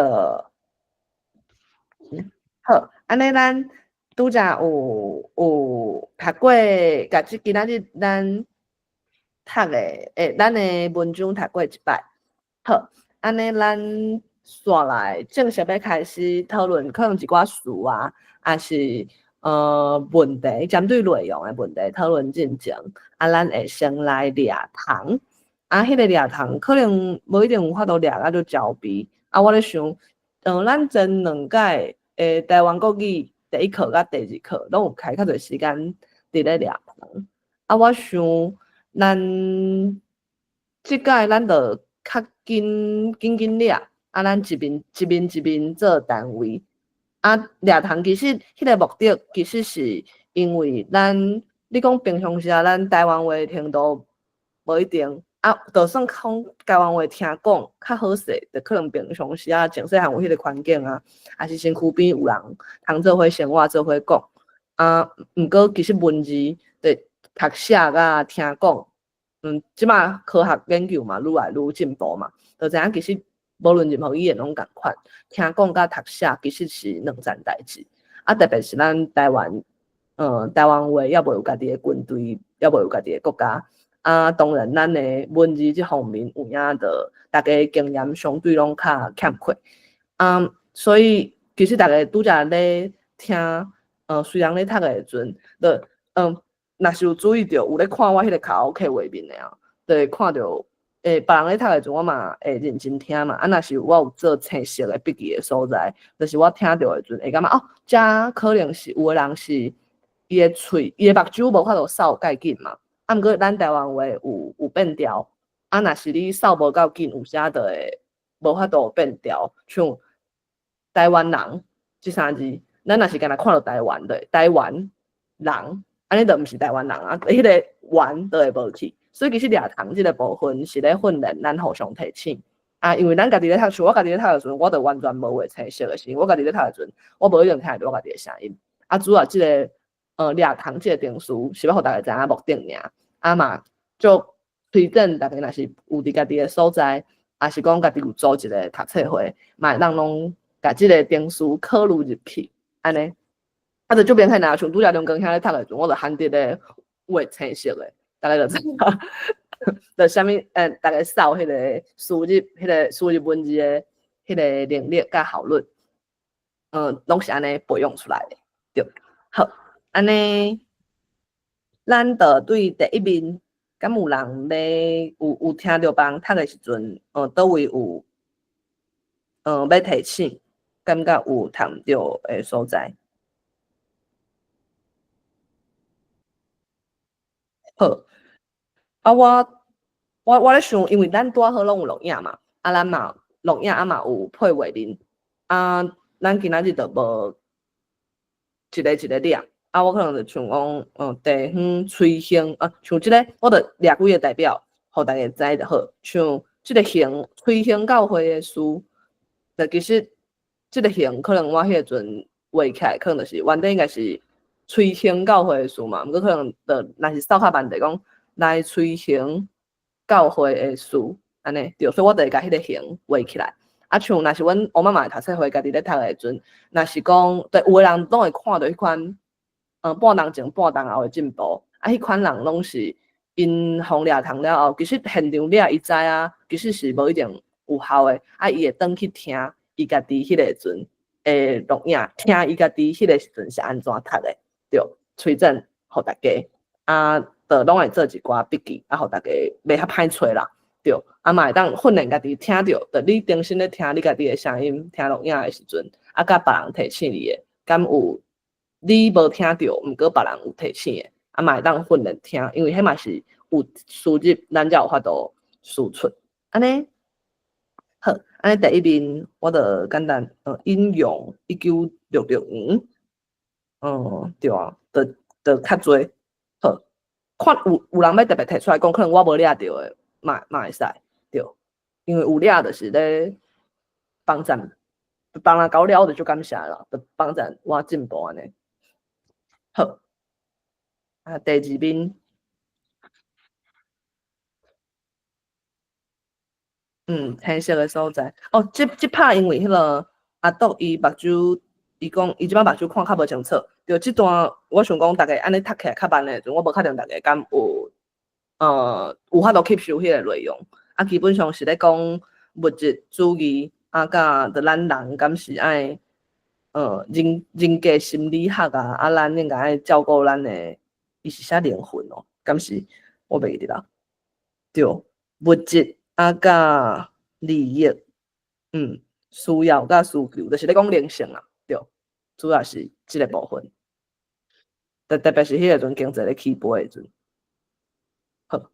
好，按呢咱拄才有讀過，共這今仔日咱讀的，咱的文章讀過一擺。好，按呢咱紲來正式欲開始討論，可能一寡事啊，抑是問題，針對內容的問題討論進前，啊，咱會先來掠蟲。啊，彼个掠蟲可能無一定有法度掠甲足焦鼻。啊，我咧想，咱前兩屆的台灣國語第一課佮第二課，攏有開較濟時間佇咧掠蟲。啊，我想咱這擺咱就較緊緊緊掠，啊，咱一面一面一面做單位。啊，掠蟲其實彼个目的其實是因為咱，你講平常時啊，咱台灣話程度無一定。啊，就算講台灣話聽講較好勢，就可能平常時啊，從細漢有彼个環境啊，抑是身軀邊有人通做伙生活做伙講。啊，毋過其實文字的讀寫佮聽講，這馬科學研究嘛，愈來愈進步嘛，就知影其實無論任何語言攏仝款，聽講佮讀寫其實是兩層代誌。啊，特別是咱台灣，台灣話猶未有家己的軍隊，猶未有家己的國家。啊，當然，咱的文字這方面有影就逐家經驗相對攏較欠缺。啊，所以其實逐家拄才咧聽，雖然咧讀的時陣，就若是有注意著，有咧看我彼个卡拉 OK 畫面的啊，就會看著，別人咧讀的時陣，我嘛會認真聽嘛。啊，若是我有做青色的筆記的所在，就是我聽著的時陣會感覺哦，遮可能是有的人是伊的喙、伊的目睭無法度掃蓋緊嘛。啊，毋過咱台灣話有變調，啊，若是你掃無夠緊，有時就會無法度變調。像台灣人這三字，咱若是干焦看著台灣的台灣人，按呢就毋是台灣人啊，彼个灣就會無去。所以其實掠蟲這个部分是咧訓練咱互相提醒。啊，因為咱家己咧讀，像我家己咧讀的時陣，我就完全無畫青色的時陣，我家己咧讀的時陣，我無一定聽會著我家己的聲音。啊，主要這个掠蟲這個程序是欲予逐家知影目的爾，啊嘛，就推薦逐家若是有佇家己的所在，抑是講家己有組一个讀冊會，嘛會當攏共這个程序考慮入去，按呢。啊，就足明顯啊，像拄才梁光兄咧讀的時陣，我就含佇咧畫青色的，逐家就知影，就啥物逐家掃彼个輸入，彼个輸入文字的彼个能力佮效率，攏是按呢培養出來的，對，好。按呢，咱就對第一面，敢有人咧有聽著別人讀的時陣，佗位有，欲提醒，感覺有讀毋著的所在。好，啊，我咧想，因為咱拄仔好攏有錄影嘛，啊，咱嘛錄影啊嘛有配畫面，啊，咱今仔日就無一个一个掠。啊，我可能就像講，地方吹興啊，像這个，我就掠幾个代表，予逐家知就好。像這个興吹興教會的事，就其實這个興可能我彼个陣畫起來，可能就是原底應該是吹興教會的事嘛，毋過可能就若是掃較慢，就講來吹興教會的事，按呢對，所以我就會共彼个興畫起來。啊，像若是阮烏媽媽讀冊會家己咧讀的時陣，若是講對有的人攏會看著彼款。半冬前半冬後的進步。啊，彼款人攏是𪜶予掠蟲了後，其實現場掠伊知啊，其實是無一定有效的。啊，伊會轉去聽伊家己彼個時陣的錄影，聽伊家己彼個時陣是按怎讀的，對，推薦予大家。啊，就攏會做一寡筆記，啊，予大家袂遐歹揣啦，對。啊，嘛會當訓練家己聽著，就你重新咧聽你家己的聲音，聽錄影的時陣，啊，佮別人提醒你的，敢有你無聽著，毋過別人有提醒的，啊，嘛會當訓練聽，因為彼嘛是有輸入，咱才有法度輸出。按呢，好，按呢第一面我就簡單引用1966年，對啊，就就較濟，好，看有人欲特別提出來講，可能我無掠著的，嘛會使，對，因為有掠就是咧幫贊，幫人搞了我就足感謝啦，就幫贊我進步按呢。好，啊，第二面，青色的所在，哦，這拍因為彼个阿杜伊目睭，伊講伊這擺目睭看較無清楚，對，這段我想講逐家按呢讀起來較慢的時陣，我無確定逐家敢有，有法度吸收彼個內容。啊，基本上是咧講物質主義，啊，佮著咱人敢是愛，人格心理學啊，啊，咱應該愛照顧咱的，伊是寫靈魂哦，敢是我袂記得啦。對，物質啊，佮利益，需要佮需求，就是咧講靈性啊，對，主要是這个部分。特別是彼個陣經濟咧起飛的時陣，好，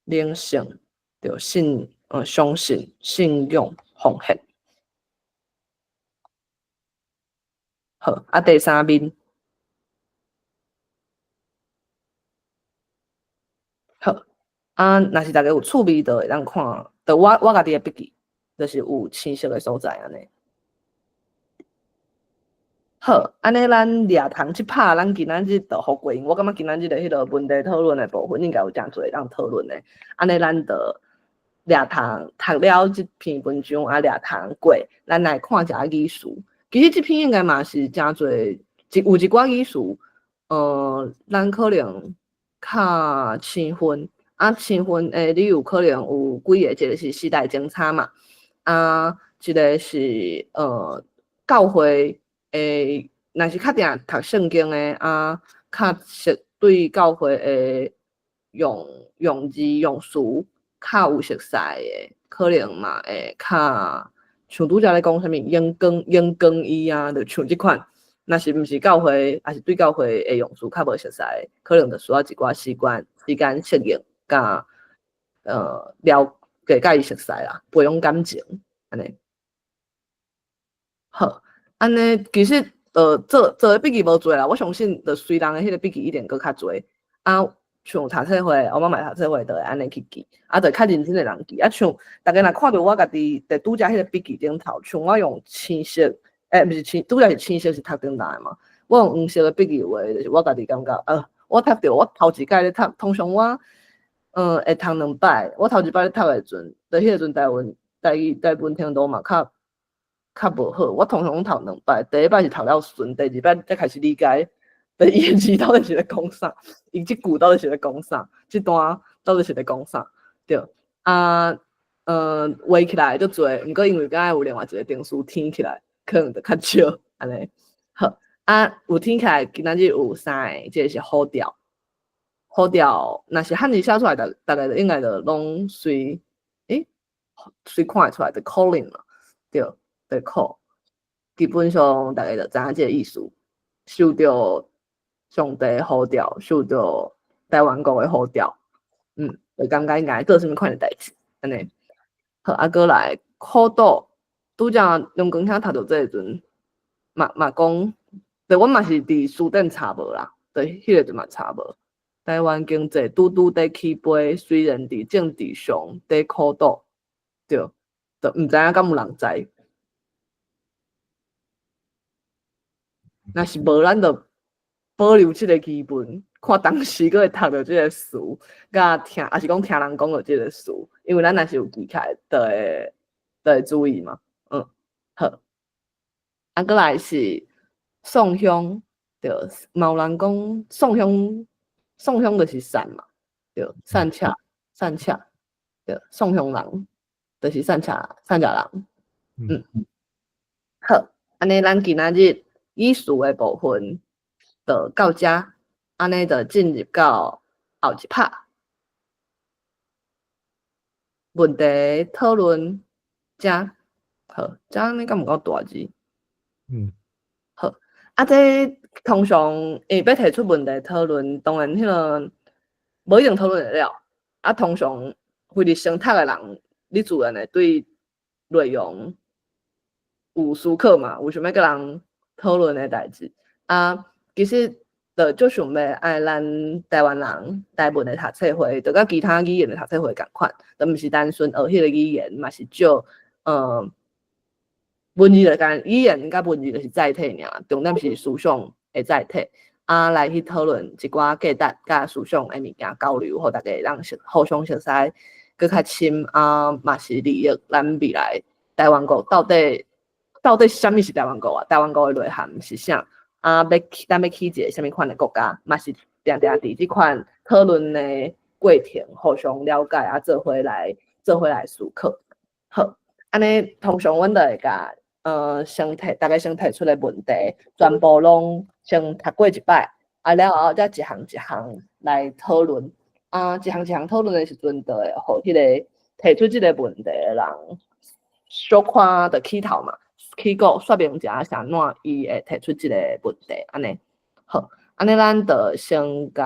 靈性，對，信，相信、信仰、奉獻。好，啊，第三面，好，啊，若是大家有趣味，就會當看，就我家己的筆記，就是有青色的所在按呢。好，按呢咱掠蟲這拍，咱今仔日就予過，因為我感覺今仔日的彼个問題討論的部分，應該有誠濟會當討論的。按呢咱就掠蟲讀了這篇文章，啊，掠蟲過，咱來看一下語詞。其實這篇應該嘛是誠濟，有一寡語詞，咱可能較生分，啊，生分的理由可能有幾个，一个是時代精差嘛，啊，一个是教會的，若是較定讀聖經的，啊，較熟對教會的用字用詞較有熟似的，可能嘛會較。像拄才咧講啥物熒光伊啊，就像這款，若是毋是教會，抑是對教會的用詞較無熟似，可能就需要一寡時間適應，佮了解佮伊熟似啦，培養感情，按呢。好，按呢其實做的筆記無濟啦，我相信就隨人的彼个筆記一定閣較濟。啊，像讀冊會，我媽嘛讀冊會，就會按呢去記，啊，就較認真的人記。啊，像逐家若看著我家己佇拄才彼个筆記頂頭，像我用青色，毋是青，拄才是青色是讀頂來的嘛。我用黃色的筆記畫，就是我家己感覺，我讀著我頭一擺咧讀，通常我，會讀兩擺。我頭一擺咧讀的時陣，佇彼個時陣台語台文程度嘛較無好。我通常攏讀兩擺，第一擺是讀了順，第二擺才開始理解。伊的字到底是咧講啥？伊這句到底是咧講啥？這段到底是咧講啥？對，啊，畫起來足濟，毋過因為敢若有另外一个定詞添起來，可能就較少按呢。好，啊，有添起來，今仔日有三个，這个是呼召，呼召，若是漢字寫出來，逐家就應該就攏隨，隨看會出來，就 calling 嘛，對，就 call，基本上逐家就知影這个意思，受著上帝呼召，受著台灣國的呼召，就感覺應該做啥物款的代誌，按呢。好，啊，閣來苦賭，拄才梁光兄讀著這个時陣，嘛講，對，阮嘛是佇書頂查無啦，對，彼个陣嘛查無。台灣經濟拄拄佇起飛，雖然佇政治上佇苦賭，對，就毋知影敢有人知。若是無，咱就保留這个疑問，看當時閣會讀著這个詞，佮聽，抑是講聽人講著這个詞，因為咱若是有記起來，就會注意嘛。好。啊，閣來是宋鄉，對，嘛有人講宋鄉，宋鄉就是散嘛，對，散赤，散赤，對，宋鄉人就是散赤，散赤人。嗯，好，按呢咱今仔日語詞的部分就到遮，按呢就進入到後一拍問題討論遮。好，遮按呢敢有夠大字？好，啊，這通常會欲提出問題討論，當然彼個無一定討論會了。啊，通常非佇先讀的人，你自然會對內容有思考嘛，有想欲佮人討論的代誌。啊，其實就足想欲愛咱台灣人台文的讀冊會，就佮其他語言的讀冊會仝款，就毋是單純學彼個語言，嘛是借文字就共語言佮文字就是載體爾，重點是思想的載體。啊，來去討論一寡價值佮思想的物件交流，予大家會當熟互相熟似閣較深啊，嘛是利益咱未來台灣國到底到底啥物是台灣國啊？台灣國的內涵是啥？啊，欲去咱欲去一个啥物款的國家，嘛是定定佇這款討論的過程，互相了解啊，做伙來思考。好，按呢通常阮就會共先提，逐家先提出的問題，全部攏先讀過一擺，啊了後才一項一項來討論。啊，一項一項討論的時陣，就會予彼個提出這個問題的人，小可就起頭嘛，起鼓說明一下是按怎伊會提出這個問題，按呢。好，按呢咱就先共，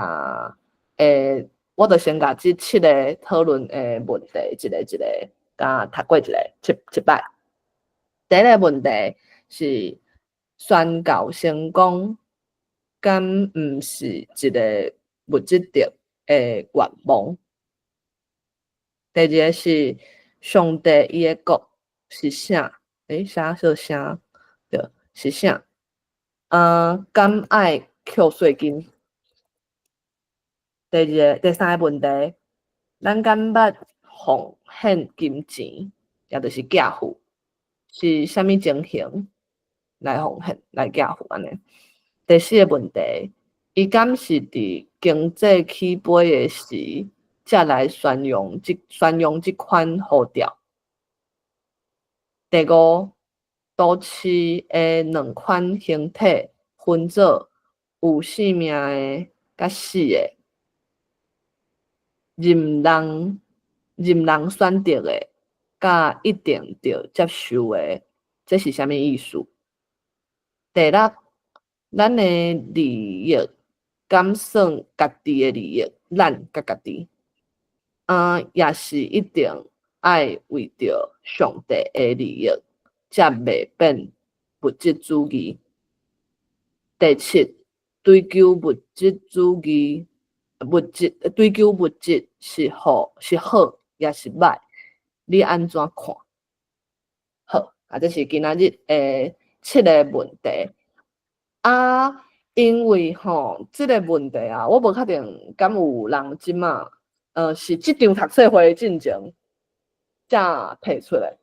我就先共這七个討論的問題，一個一個共讀過一下，七擺。第一个問題是宣告成功，敢毋是一个物質的願望？第二个是上帝伊的國是啥？啥說啥？對，是啥？啊，敢愛扣稅金？第二個、第三个問題，咱敢捌奉獻金錢，也就是寄付，是啥物情形來奉獻、來寄付按呢？第四个問題，伊敢是佇經濟起飛的時，才來宣揚這款呼召？第五，都市的兩款形體分做有生命的佮死的，任人選擇的，佮一定著接受的，這是啥物意思？第六，咱的利益敢算家己的利益？咱佮家己，啊，抑是一定愛為著上帝的利益，才袂變物質主義？第七，追求物質主義，追求物質是好，抑是䆀？你按怎看？好，啊，這是今仔日的七个問題。啊，因為吼，這个問題啊，我無確定敢有人這馬，是這場讀冊會進前才提出來。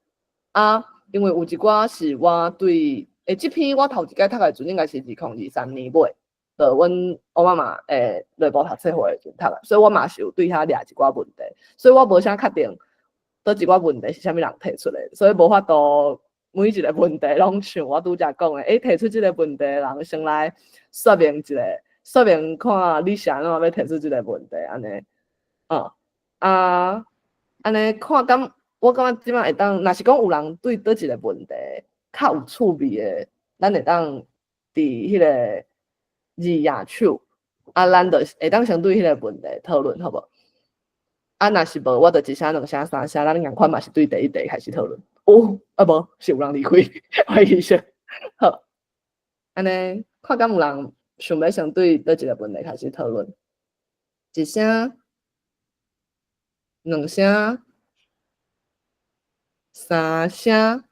啊，因為有一寡是我對，這篇我頭一擺讀的時陣，應該是2023年尾，就阮奧巴馬內部讀冊會的時陣讀的，所以我嘛是有對遐掠一寡問題，所以我無啥確定佗一寡問題是啥物人提出來，所以無法度每一個問題攏像我拄才講的，提出這個問題的人先來說明一下，說明看你是按怎欲提出這個問題，按呢，啊，按呢看敢，我感覺這擺會當，若是講有人對佗一個問題較有趣味的，咱會當佇彼個二頁手，啊，咱就會當先對彼個問題討論，好無？啊，若是無，我就一聲、兩聲、三聲，咱仝款嘛是對第一題開始討論。哦，啊無，是有人離開，歹意思。好，按呢看敢有人想欲先對佗一個問題開始討論。一聲、兩聲、三聲。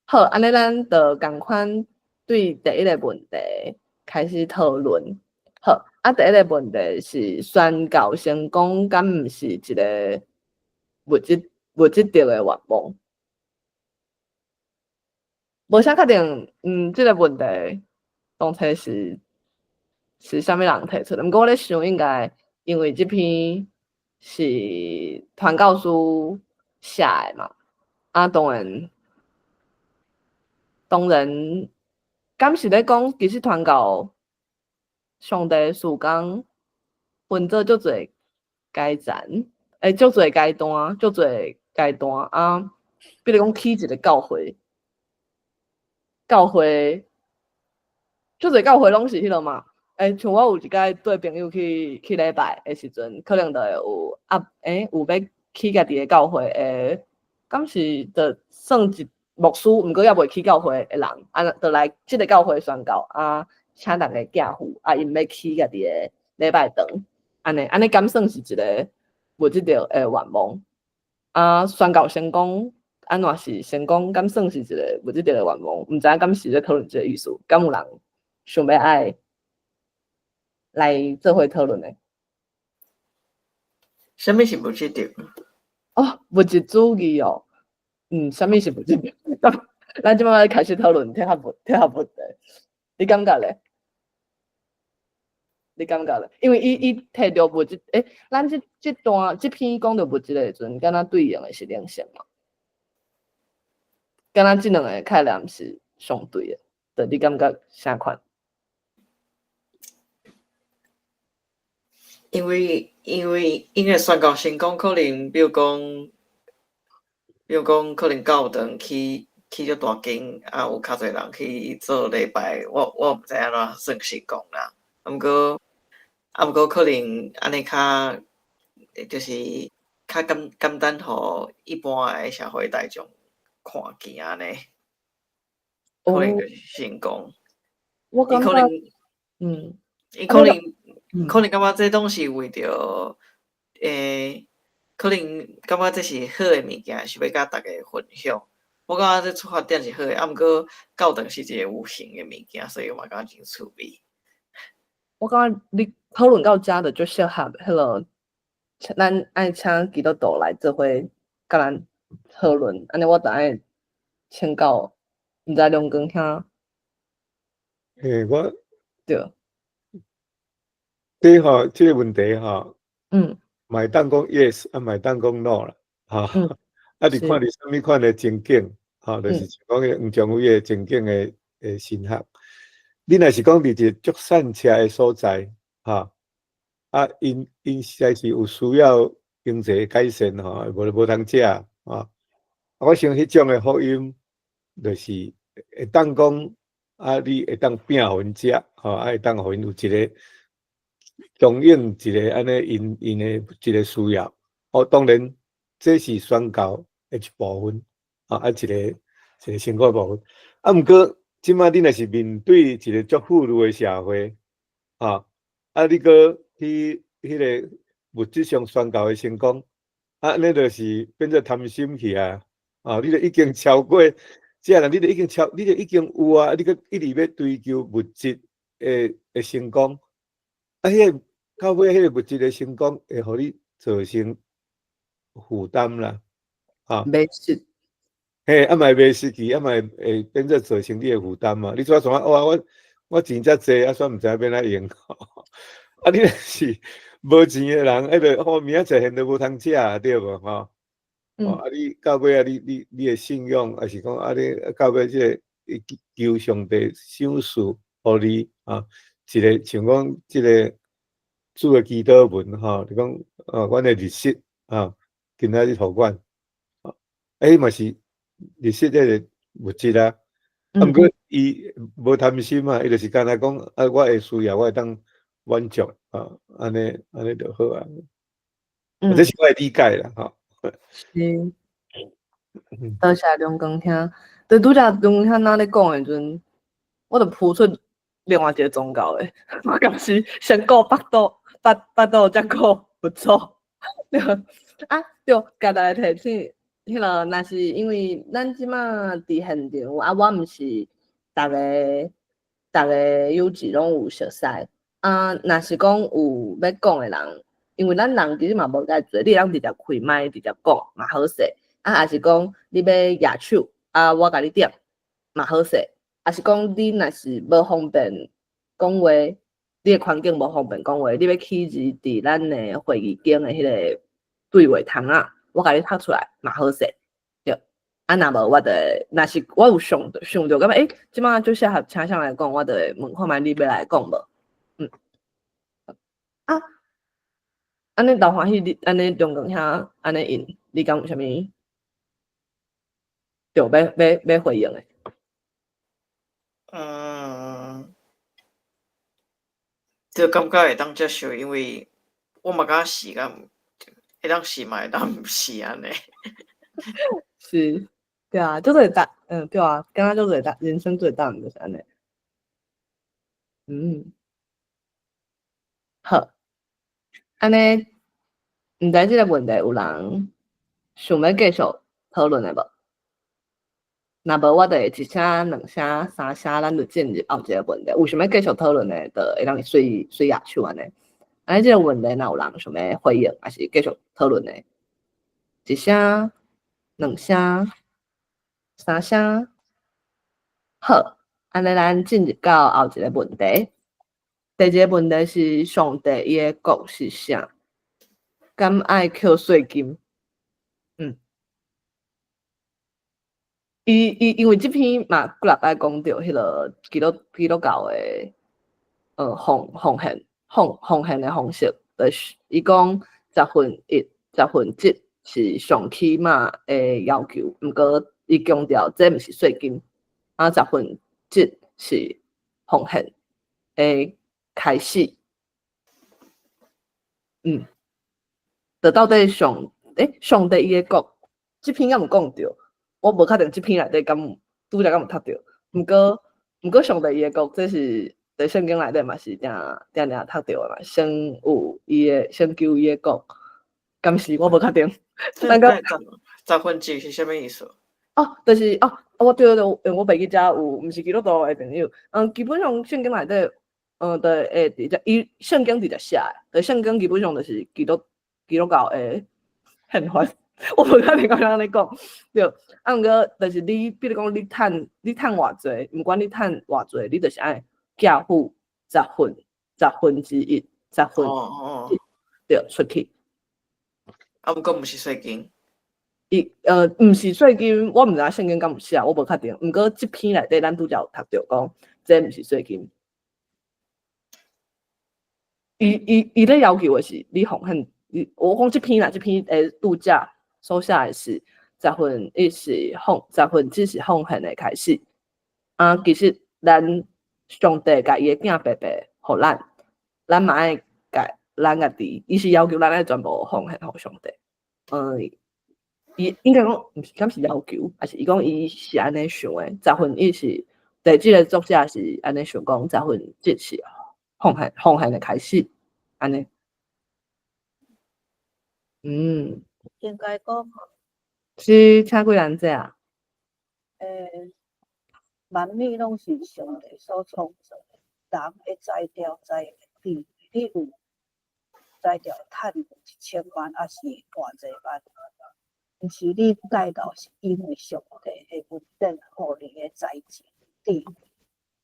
好，按呢咱就仝款對第一個問題開始討論。好，啊，第一個問題是宣告成功，敢毋是一個物質著的願望？無啥確定，這個問題，當初是啥物人提出的？毋過我咧想，應該因為這篇是傳教士寫的嘛，啊，當然，敢是咧講，其實傳教上帝事工分做足濟階層，足濟階段，足濟階段啊。比如講起一個教會，教會足濟教會攏是彼落嘛。像我有一擺綴朋友去禮拜的時陣，可能就會有啊，有欲起家己的教會的，敢是就算一牧師，毋過猶未起教會的人，啊，就來這个教會宣教啊，請逐家寄付，啊，𪜶欲起家己的禮拜堂，按呢敢算是一个物質的願望？啊，宣教成功，按怎是成功？敢算是一个物質的願望？毋知影敢是咧討論這个意思？敢有人想欲愛來做伙討論的？啥物是物質的？哦，物質主義哦，啥物是物質？咱這擺開始討論哲學問題，你感覺咧？你感覺咧？因為伊提著物質，咱這段這篇講著物質的時陣，敢若對應的是靈性嘛？敢若這兩个概念是相對的，對，你感覺啥款？因為宣教成功，可能比如講，可能教堂起足大間，啊有較濟人去做禮拜，我毋知按怎算成功啦。啊毋過可能按呢較，就是較簡單，予一般的社會大眾看見按呢，可能就是成功。我感覺，伊可能。可能感覺這攏是為著，可能感覺這是好的物件，是欲共逐家分享。我感覺這出發點是好的，啊，毋過教堂是一個有形的物件，所以我嘛感覺真趣味。我感覺你討論到遮就足適合彼落，咱愛請基督徒來做伙共咱討論，按呢我就愛請教，毋知梁光兄。我對。這吼，這个問題吼，嘛會當講 yes，啊嘛會當講 no 啦，吼，啊，你看佇啥物款的情景，吼，就是像講彼個黃宗偉的情景的神學。你若是講佇一個足散赤的所在，吼，啊，𪜶實在是有需要經濟改善吼，無就無通食，吼。啊，我想彼種的福音，就是會當講，啊，你會當餅予𪜶食，吼，啊，會當予𪜶有一個供應一個按呢，𪜶的一個需要。哦，當然這是宣教的一部分，啊，一個成果部分。啊，毋過這擺你若是面對一個足富裕的社會，吼，啊，你閣去彼个物質上宣教的成功，啊，按呢就是變做貪心去啊，啊，你著已經超過這人，你著已經有啊，你閣一直欲追求物質的成功，啊，彼个到尾彼個物質的成功會予你造成負擔啦，啊，迷失，嘿，啊嘛會迷失去，啊嘛會變做造成你的負擔嘛。你怎怎啊？我錢遮濟，啊，煞毋知影欲按怎用。啊，你若是無錢的人，彼个好明仔載現都無通食，對無吼？哦，啊，你到尾啊，你的信仰，抑是講啊，你到尾這个求上帝賞賜予你啊，一個像講這个主的祈禱文吼，就講啊，阮的日食啊，今仔日予阮，啊，嘛是日食這个物質啊，啊，毋過伊無貪心啊，伊就是干焦講啊，我的需要我會當滿足啊，按呢就好啊。這是我的理解啦，吼。是，多謝梁光兄。對，拄才梁光兄若咧講的時陣，我就浮出另外一個宗教的，我敢是先顧腹肚，腹肚才顧佛祖。對，啊，對，共大家提醒，彼个若是因為咱這馬佇現場，啊，我毋是逐个有志攏有熟似，啊，若是講有欲講的人，因為咱人其實嘛無介濟，你會當直接開麥直接講嘛好勢，啊，抑是講你欲舉手，啊，我共你點嘛好勢。抑是講你若是無方便講話，你的環境無方便講話，你欲起字佇咱的會議間的彼個對話窗仔，我共你讀出來嘛好勢。對，啊若無我就會，若是我有想著想著感覺，欸，這擺足適合請啥來講，我就會問看覓你欲來講無？啊，按呢劉歡喜，你按呢中間遐按呢應，你敢有啥物？對，欲回應的？就感覺會當接受，因為我嘛感覺是敢會當是嘛會當毋是按呢。是，對啊，就是答，對啊，感覺就是答，人生最大就是按呢。好，按呢，毋知這个問題有人想欲繼續討論的無？若無，我就會一聲、兩聲、三聲，咱就進入後一个問題。有想欲繼續討論的，就會當隨隨舉手按呢。按呢，這个問題若有人想欲回應，抑是繼續討論的，一聲、兩聲、三聲，好，按呢，咱進入到後一个問題。第二个問題是上帝伊的國是啥？敢愛扣稅金？伊伊因為這篇嘛幾若擺講著彼个基督教的奉獻的方式，就是伊講十分一、十分之是上起碼的要求，毋過伊強調這毋是稅金，啊十分之是奉獻的開始。就到底上帝伊的國，這篇敢有講著？我無確定這篇內底敢有拄才敢有讀著，毋過上帝伊的國，這是佇聖經內底嘛是定定定讀著的嘛，先有伊的，先求伊的國，敢是我無確定。這這十分之是啥物意思？哦，就是哦，我對對對，因為我袂記遮有毋是基督徒的朋友，基本上聖經內底，就會直接伊聖經直接寫的，就聖經基本上就是基督教的憲法。我無確定敢按呢講，對，啊，毋過就是你，比如講你趁偌濟，毋管你趁偌濟，你就是愛寄付十分之一，十分對出去。啊，毋過毋是稅金。伊毋是稅金，我毋知影聖經敢有寫，我無確定。毋過這篇內底，咱拄才有讀著講，這毋是稅金。伊咧要求的是你奉獻，你我講這篇啦，這篇拄才所寫的是十分一是奉十分之是奉獻的開始。啊，其實咱上帝共伊的囝白白予咱，咱嘛愛共咱家己，伊是要求咱愛全部奉獻予上帝。伊應該講毋是，敢是要求，抑是伊講伊是按呢想的。十分一是，對，這个作者是按呢想講，十分之是奉獻的開始，按呢。應該講吼，是請幾人坐啊？萬物攏是上帝所創造的，人的才調才比你有才調趁1000萬，抑是偌濟萬，毋是你計較，是因為上帝的恩典，予你的才智，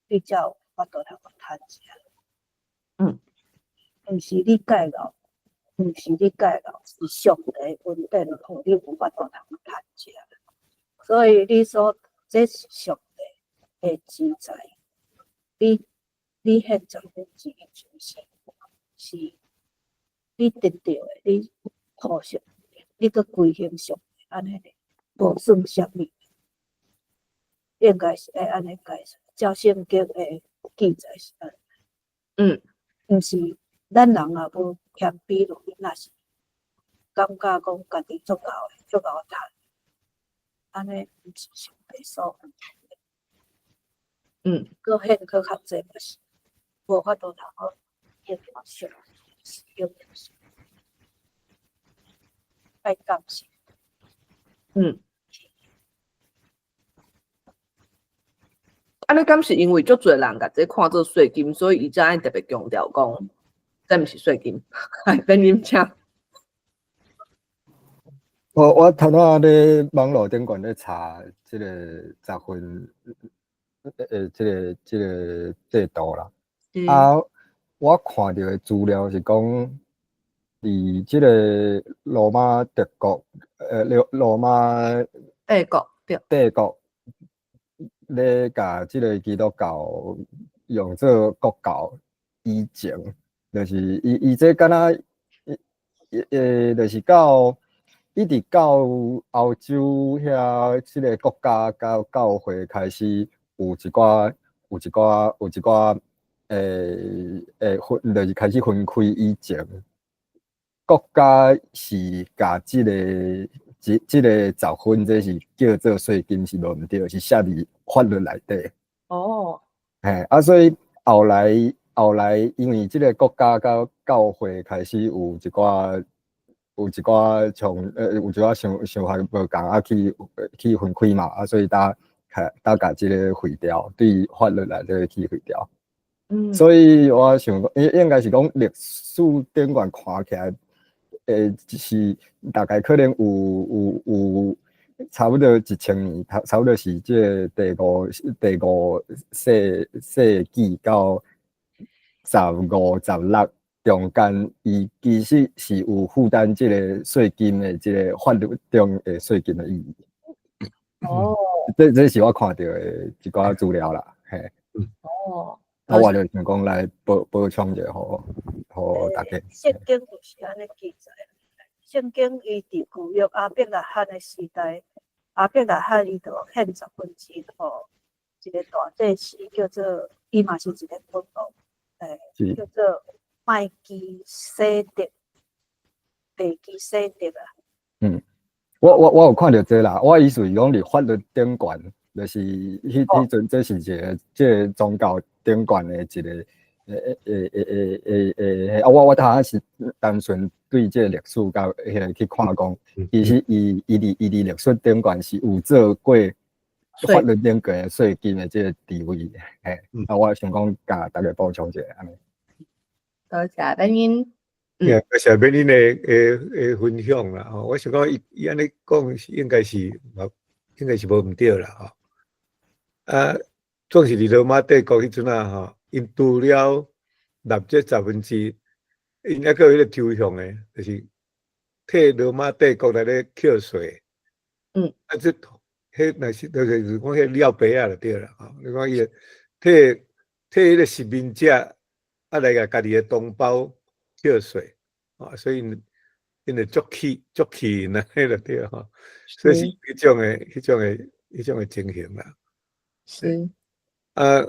你才有法度通趁錢。毋是你計較，毋是你計較，是上帝的恩典，予你有法度通趁錢。所以你所這是上帝的錢財，你獻十分之一就是是你得著的，你予上帝，你閣歸還上帝，按呢無算啥物，應該是愛按呢解釋，照聖經的記載是按呢。毋是咱人也無謙卑落，若是感覺講家己足夠的，足夠趁，按呢毋是上帝所。閣獻閣較濟嘛是無法度通好應付上帝，愛感謝。按呢敢是因為足濟人共這看做稅金，所以伊才愛特別強調講，這毋是稅金，免啉請。我頭拄仔咧網路頂懸咧查這个十分，這個制度啦。啊，我看著的資料是講，佇這個羅馬帝國，羅馬帝國對。帝國咧，共這個基督教用做國教以前，就是伊這敢若，就是到一直到歐洲遐，這個國家佮教會開始有一寡分，就是開始分開以前，國家是共這個十分，這是叫做稅金是無毋對，是寫佇法律內底。嘿，啊，所以後來，因為這個國家佮教會開始有一寡想法無仝啊，去分開嘛，啊，所以才共這個廢掉，對法律內底去廢掉。所以我想講，應該是講歷史頂懸看起來，是大概可能有差不多1000年，差不多是這個第五世紀到15、16中間，伊其實是有負擔這個稅金的這個法律中的稅金的意義。這是我看著的一寡資料啦，嘿。啊，我就想講來補充一下，予大家。聖經就是按呢記載，聖經伊佇舊約亞伯拉罕的時代，亞伯拉罕伊就獻十分之一予一個大祭司，叫做伊嘛是一個君王，叫做麥基洗德，麥基洗德啊。嗯，我有看著這啦，我意思是講佇法律頂懸，就是彼陣這是一個這個宗教頂懸的一個啊，我頭仔是單純對這個歷史佮彼個去看講，其實伊佇歷史頂懸是有做過法律頂懸的稅金的這個地位，嘿，啊，我想講共大家補充一下按呢。多謝等𪜶。多謝免恁的分享啦，吼，我想講伊按呢講是應該是無毋對啦，吼。啊，總是佇羅馬帝國彼陣啊，吼，𪜶除了納這十分之一，𪜶猶閣有彼個抽象的，就是替羅馬帝國來咧扣稅。啊，這彼若是就是講彼了白仔就對啦，吼。你講伊會替彼個殖民者啊來共家己的同胞扣稅，啊，所以𪜶就足氣𪜶啊，彼就對吼。所以是彼種的情形啦。啊，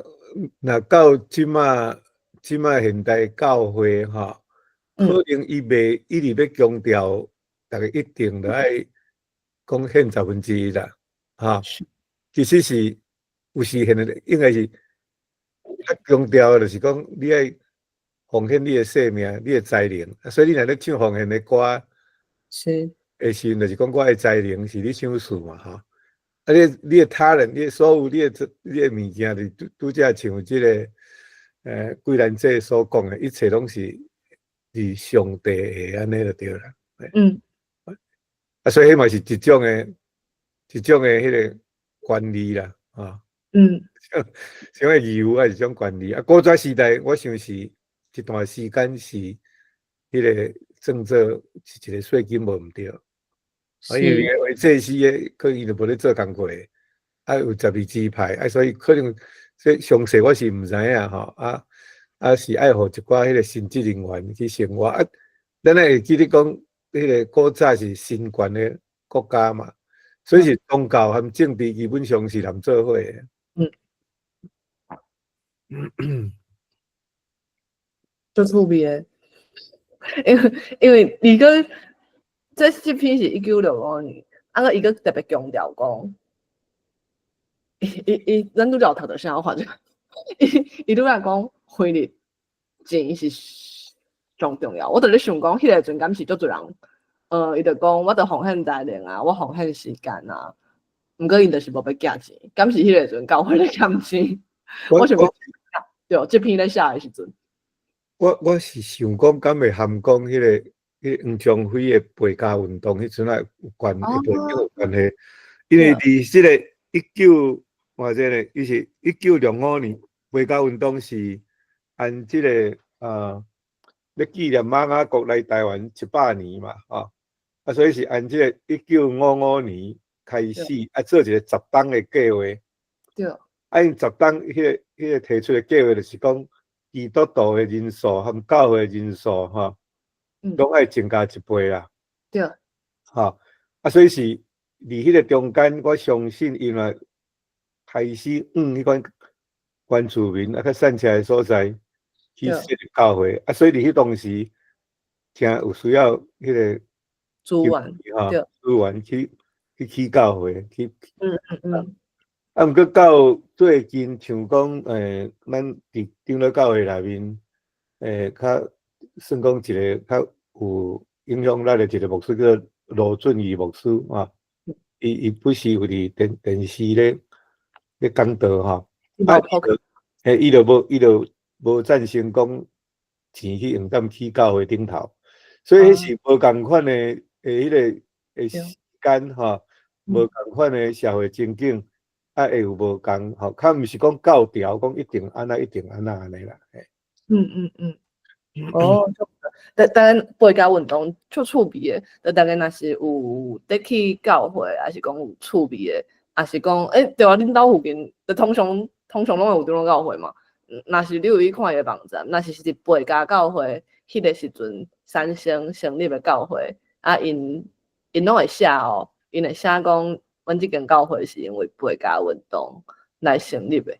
若到這馬現代教會吼，可能伊袂一直欲強調，逐家一定著愛講獻十分之一啦，哈。其實是有時現在應該是較強調的，就是講你愛奉獻你的生命、你的才能，所以你若咧唱奉獻的歌，的時陣，就是講我的才能是你賞賜嘛，吼。啊，你的他人，你的所有你的物件，就拄才像這個桂蘭姐所講的，一切攏是上帝的按呢就對啦。啊，所以彼嘛是一種的彼個權利啦，啊。像個義務抑是一種權利。啊，古早時代我想是一段時間是彼個算做是一個稅金無毋對。啊，因為為祭司的，可能伊就無咧做工課，啊有十二支派，啊所以可能這詳細我是毋知影吼，啊是愛予一寡彼個神職人員去生活。啊，咱會記得講，彼個古早是神權的國家嘛，所以是宗教和政治基本上是連做伙的。足趣味的，因為伊閣這篇是1965年，啊閣伊閣特別強調講，伊咱拄才有讀著啥？我看者，伊拄才講匯率錢是上重要。我佇咧想講，彼個陣敢是足濟人，伊就講我著奉獻才能啊，我奉獻時間啊，毋過𪜶就是無欲寄錢，敢是彼個陣教會咧欠錢？我想講，對，這篇咧寫的時陣，我是想講，敢會含講彼個黃長輝的背家運動彼陣仔有關，有關係，因為佇這個一九我這个伊是1965年背家運動是按這个咧紀念瑪雅國來台灣100年嘛，吼，啊，所以是按這个1955年開始啊，做一個十冬的計劃。啊，𪜶十冬彼個提出的計劃就是講，基督徒的人數和教會的人數，吼，攏愛增加一倍啦。吼，啊，所以是佇彼個中間，我相信因為開始往彼款原住民啊，較散赤的所在去設立教會，啊，所以佇彼當時，誠有需要彼個資源，吼，資源去起教會，去。啊，毋過到最近，像講，咱佇長老教會內面，較算講一個較有影響力的一個牧師，叫羅俊義牧師啊。伊不時有佇電視咧講道吼，啊，伊就無贊成講錢去用踮起教會頂頭，所以彼是無仝款的彼个的時間吼，無仝款的社會情景。啊，會有無仝吼，較毋是講教條，講一定按怎，一定按怎按呢啦。哦，但但背家運動足趣味的，就逐家若是有佇去教會，抑是講有趣味的，抑是講，對啊，恁兜附近，就通常攏會有長老教會嘛。若是你有去看伊的網站，若是佇背家教會，彼個時陣產生成立的教會，啊，𪜶攏會寫哦，𪜶會寫講，阮這間教會是因為背家運動來成立的，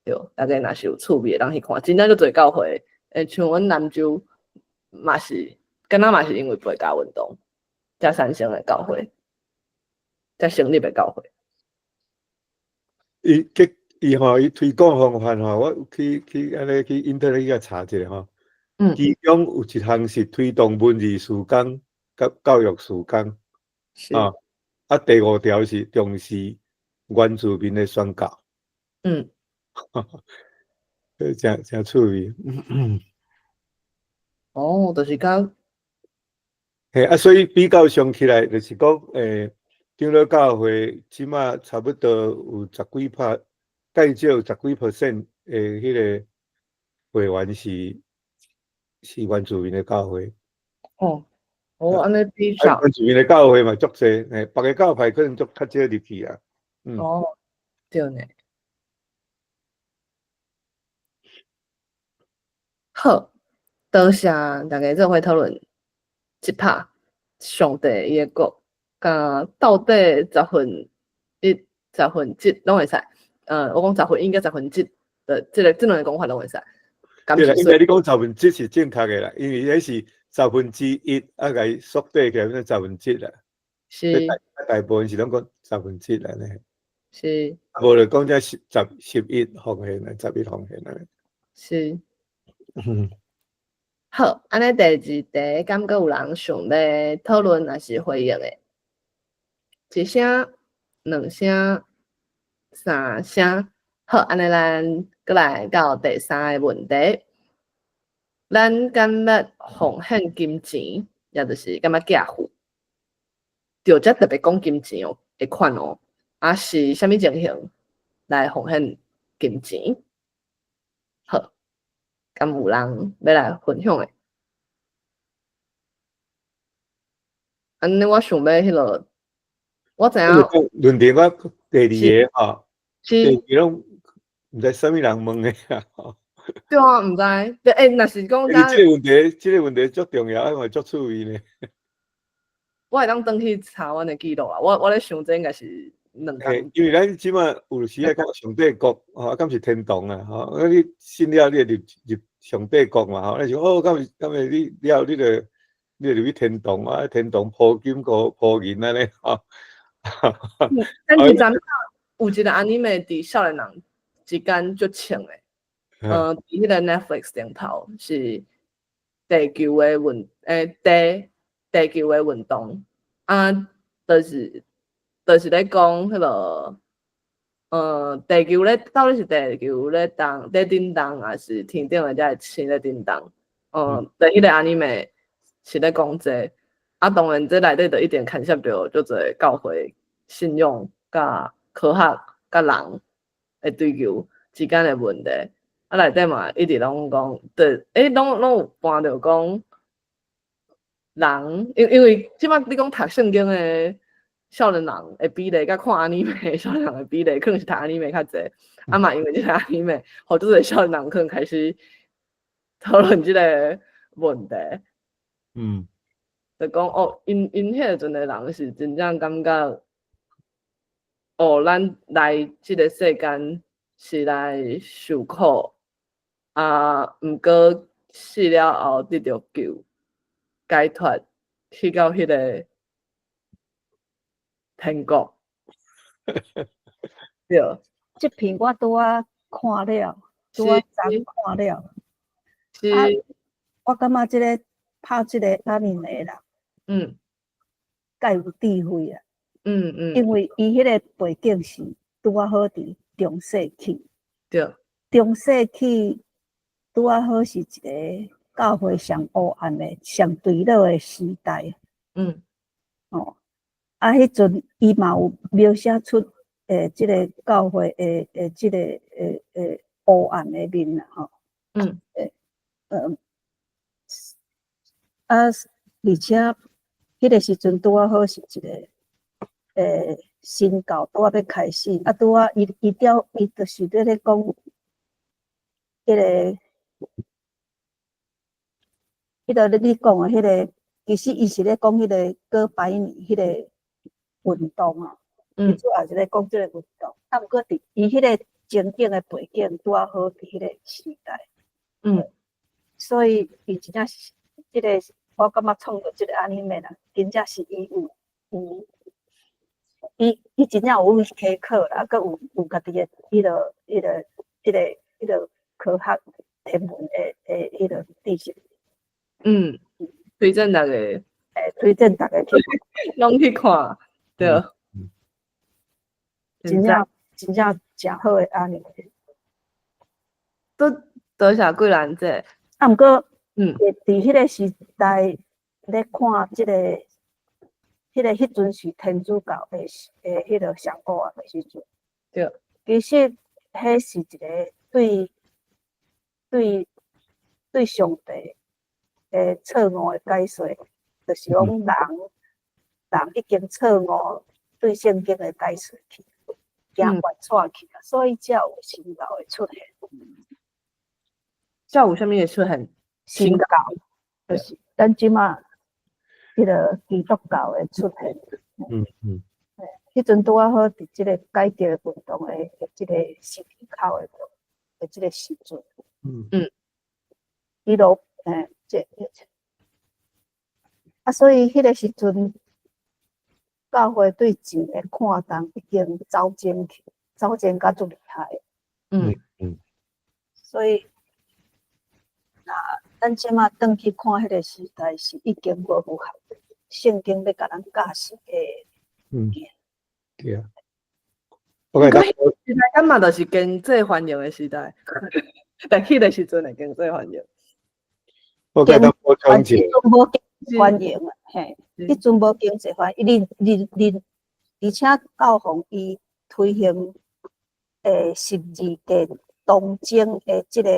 對，大家若是有趣味，會當去看，真正足濟教會，像阮南州嘛是，敢若嘛是因為背家運動才產生的教會，才成立的教會。伊結伊吼，伊推廣方法吼，我去按呢去 internet 去查一下吼。其中有一項是推動文字事工佮教育事工，啊，啊，第五條是重視原住民的宣教。誠誠趣味。哦，就是講，嘿，啊，所以比較上起來，就是講，長老教會這馬差不多有十幾趴，至少有十幾 percent 的彼个會員是原住民的教會。哦，哦，按呢比較。原住民的教會嘛足濟，別个教派可能足較少入去啊。哦，對呢。好，多謝大家做伙討論這拍上帝伊的國，佮到底十分一、十分之攏會使。我講十分一佮十分之的這个這兩个講法攏會使。對啦，應該你講十分之是正確的啦，因為彼是十分之一，啊，共伊縮短起來變十分之啦。大部分是攏講十分之啦呢。啊，無就講這十一奉獻啦，十一奉獻啦。好，按呢第二題，敢閣有人想欲討論抑是回應的？一聲、兩聲、三聲。好，按呢咱閣來到第三个問題。咱敢捌奉獻金錢，也就是敢捌寄付？著遮特別講金錢哦，的款哦，啊是啥物情形來奉獻金錢？好，敢有人欲來分享的？按呢，我想欲彼个，我知影。論題我第二个吼，第二攏毋知啥物人問的啊。對啊，毋知，對，若是講這个問題，這个問題足重要，啊嘛足趣味呢。我會當轉去查阮的記錄啊，我咧想這應該是兩工。因為咱這馬有時愛講上帝國，吼，敢是天堂啊，吼，啊你信了你會入上帝國嘛，吼，你想哦，敢是你了你就入去天堂啊，天堂鋪金鋪鋪銀按呢，吼。但是昨有一个 anime 佇少年人之間足穿的，佇彼个 Netflix 頂頭是地球的運，地球的運動，啊，就是咧講彼个，地球咧到底是地球咧動咧振動，抑是天頂的遮个星咧振動？佇彼个 anime 是咧講這个，啊，當然這內底就一定牽涉著足濟教會信仰、佮科學、佮人的追求之間的問題。啊，內底嘛一直攏講，對，欸，攏有搬著講人，因為這擺你講讀聖經的少年人的比例，佮看 anime 的少年人的比例，可能是讀 anime 較濟。啊嘛，因為這個 anime，予足濟少年人可能開始討論這個問題。就講哦，𪜶彼個陣的人是真正感覺，哦，咱來這個世間是來受苦，啊，毋過死了後得著救，解脫，去到彼個天國。對。這篇我拄仔看了，拄仔昨看了。啊，我感覺這个拍這个 anime 的人，蓋有智慧啊。因為伊彼个背景是拄仔好佇中世紀。中世紀拄仔好是一个教會上黑暗的、上墜落的時代。哦，啊，彼陣伊嘛有描寫出這个教會的這个黑暗的面啦，吼。啊，而且彼个時陣拄仔好是一个新教拄仔欲開始，啊，拄仔伊伊調伊就是咧講彼个你講的彼个，其實伊是咧講彼个哥白尼彼個運動啊，伊主要是咧講這个運動，啊，毋過佇伊彼个情景的背景拄仔好佇彼個時代，所以伊真正是這个，我感覺創作這个 anime 啦，真正是伊有，伊真正有去考啦，閣有家己的彼个科學天文的彼个知識。嗯，推薦逐家。推薦逐家去。攏去看，對。真正真正誠好的 anime。都多謝桂蘭姐。啊，毋過，佇彼个時代咧看這个，彼陣是天主教的彼个上古的時陣。其實，彼是一个對上帝的錯誤的解說，就是講人已經錯誤對聖經的解說去，行歪錯去啊，所以才有新教的出現。才有啥物的出現？新教就是咱這馬彼个基督教的出現。彼陣拄仔好佇這个改革運動的這个時期口的這个時陣。伊就這，啊，所以彼个時陣，教會對錢的看重已經走精去，走精甲足厲害。所以，若咱這馬轉去看彼个時代，是已經無符合聖經欲共咱教示的。對啊。我感覺時代感覺就是經濟繁榮的時代，但彼个時陣的經濟繁榮。我覺得補充一下。彼陣無經濟繁榮啊，嘿，彼陣無經濟繁榮，你，而且教皇伊推行十字架東征的這个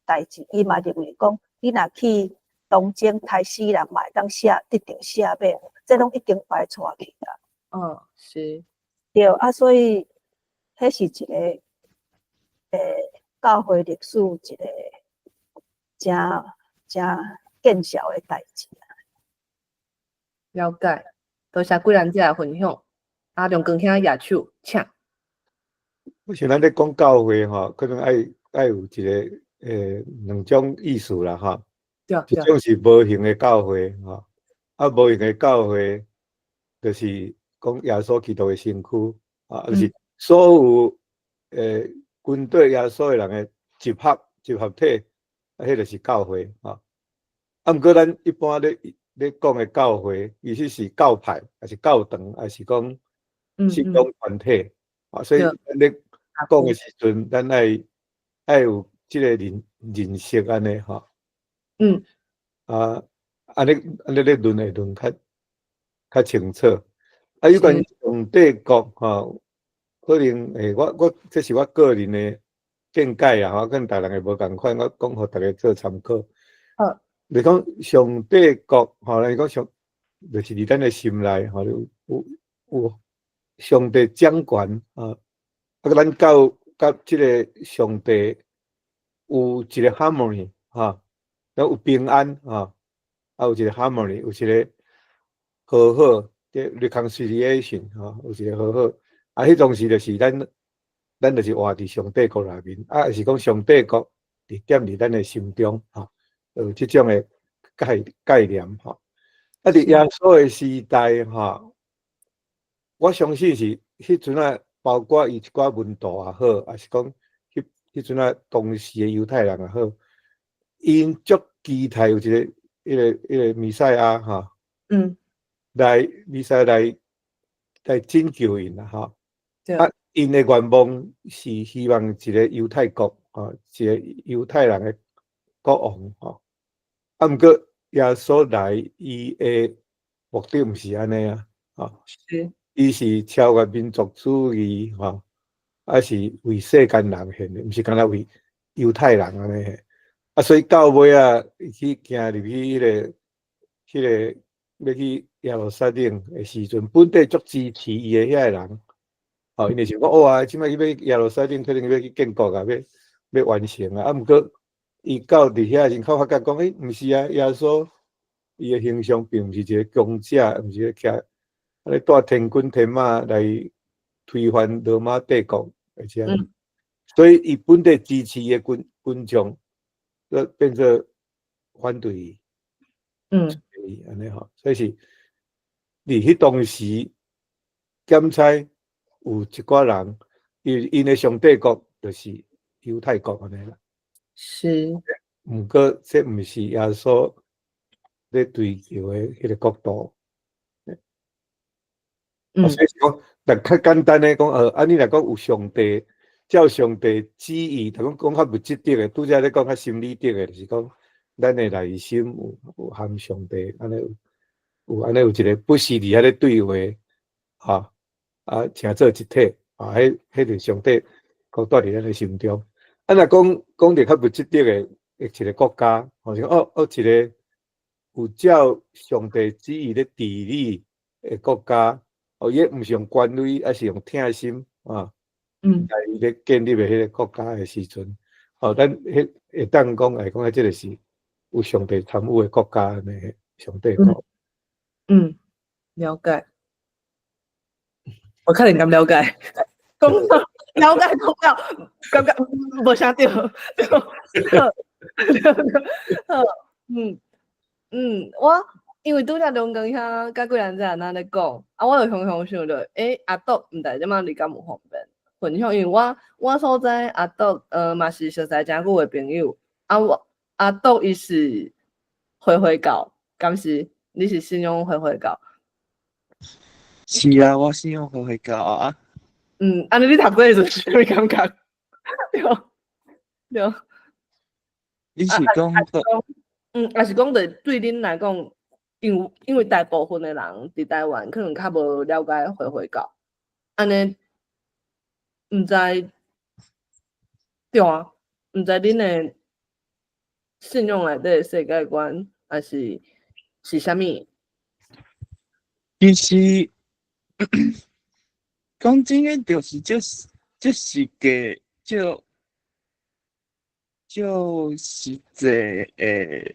代誌，伊嘛認為講，你若去東征刣死人，嘛會當赦得著赦免，這攏已經排除去啦。嗯，是。對啊，所以彼是一个教會歷史一个誠誠見效的代誌啊。了解，多謝桂蘭姐的分享。啊，梁光兄舉手，請。我想咱咧講教會吼，可能愛有一个兩種意思啦吼。一種是無形的教會吼，啊，無形的教會就是講耶穌基督的身軀，啊，就是所有跟綴耶穌的人的集合體，啊，彼就是教會吼。啊，毋過咱一般咧講的教會，其實是教派，抑是教堂，抑是講信仰團體，啊，所以咱咧講的時陣，咱愛有這个認識按呢吼。啊，按呢咧論會論較清楚。啊，有關上帝國吼，可能欸，我這是我個人的見解啊，吼，可能逐人會無仝款，我講予逐家做參考。好。你講上帝國，吼，你講上，就是佇咱的心內，吼，有上帝掌權啊，啊，咱到佮這个上帝有一個 harmony，哈，有平安，哈，啊，有一個 harmony，有一個和好，這 reconciliation，吼，有一個和好，啊，彼當時就是咱就是活佇上帝國內面，啊，是講上帝國佇踮佇咱的心中，吼，有這種的概念，吼。啊，佇耶穌的時代，吼，我相信是彼陣仔，包括伊一寡門徒也好，抑是講彼陣仔當時的猶太人也好，𪜶足期待有一個、彼個彌賽亞，吼，來彌賽亞來拯救𪜶啦，吼。啊，𪜶的願望是希望一個猶太國，吼，一個猶太人的國王，吼。啊，毋過耶穌來，伊的目的毋是按呢啊，吼。伊是超越民族主義，吼，啊是為世間人獻的，毋是干焦為猶太人按呢。啊，所以到尾仔，伊去行入去彼個欲去耶路撒冷的時陣，本底足支持伊的遐个人，吼，𪜶就想講，哇，這擺欲耶路撒冷，可能欲去建國啊，欲完成啊。啊，毋過伊到佇遐時，較發覺講，欸，毋是啊，耶穌伊的形象並毋是一個強者，毋是徛按呢帶天軍天馬來推翻羅馬帝國，而且，所以伊本底支持伊的群眾，閣變做反對伊，按呢吼，所以是佇彼當時，檢猜有一寡人，𪜶的上帝國就是猶太國按呢啦。毋過這毋是耶穌咧追求的彼個國度。所以講，若較簡單的講，按呢來講有上帝，照上帝旨意，就講講較物質的，拄才咧講較心理的，就是講咱的內心有含上帝，按呢有按呢有一個不時佇遐咧對話，吼，啊，成做一體，啊，彼就是上帝國住佇咱的心中。啊，若講講得較物質的，一個國家，吼，是講哦哦，一個有照上帝旨意咧治理的國家，哦，伊毋是用權威，抑是用疼心啊，來咧建立的彼個國家的時陣，哦，咱彼會當講來講，這個是有上帝參與的國家按呢，上帝國。嗯，了解。我可能敢了解，講了解講了，感覺無啥對，對，對，好，我因為拄才龍剛遐佮貴人在按呢咧講，啊，我就雄雄想著，欸，阿篤毋知這擺你敢有方便分享？因為我所知阿篤，嘛是熟似誠久的朋友，啊，我阿篤伊是回回教，敢是？你是信仰回回教？是啊，我信仰回回教啊。嗯，按呢你讀冊的時陣是啥物感覺？對，對。你是講嗯，抑是講對恁來講，因為大部分的人佇台灣可能較無了解回回教，按呢，毋知對啊，毋知恁的信仰內底的世界觀，抑是是啥物？其實講真的，就是這是個足足實際的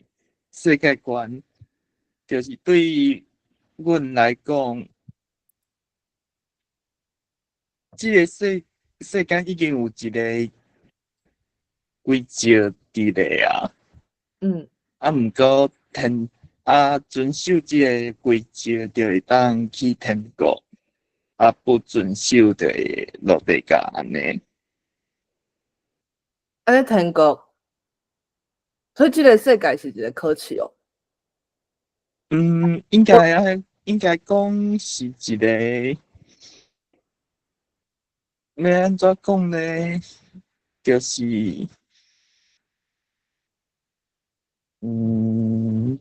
世界觀，就是對阮來講，這个世間已經有一個規則佇咧啊。啊，毋過天啊，遵守這个規則就會當去天國，啊，不遵守就會落地獄按呢。按呢天國，所以這个世界是一個考試哦。嗯，應該啊，應該講是一個，欲按怎講呢？就是，歹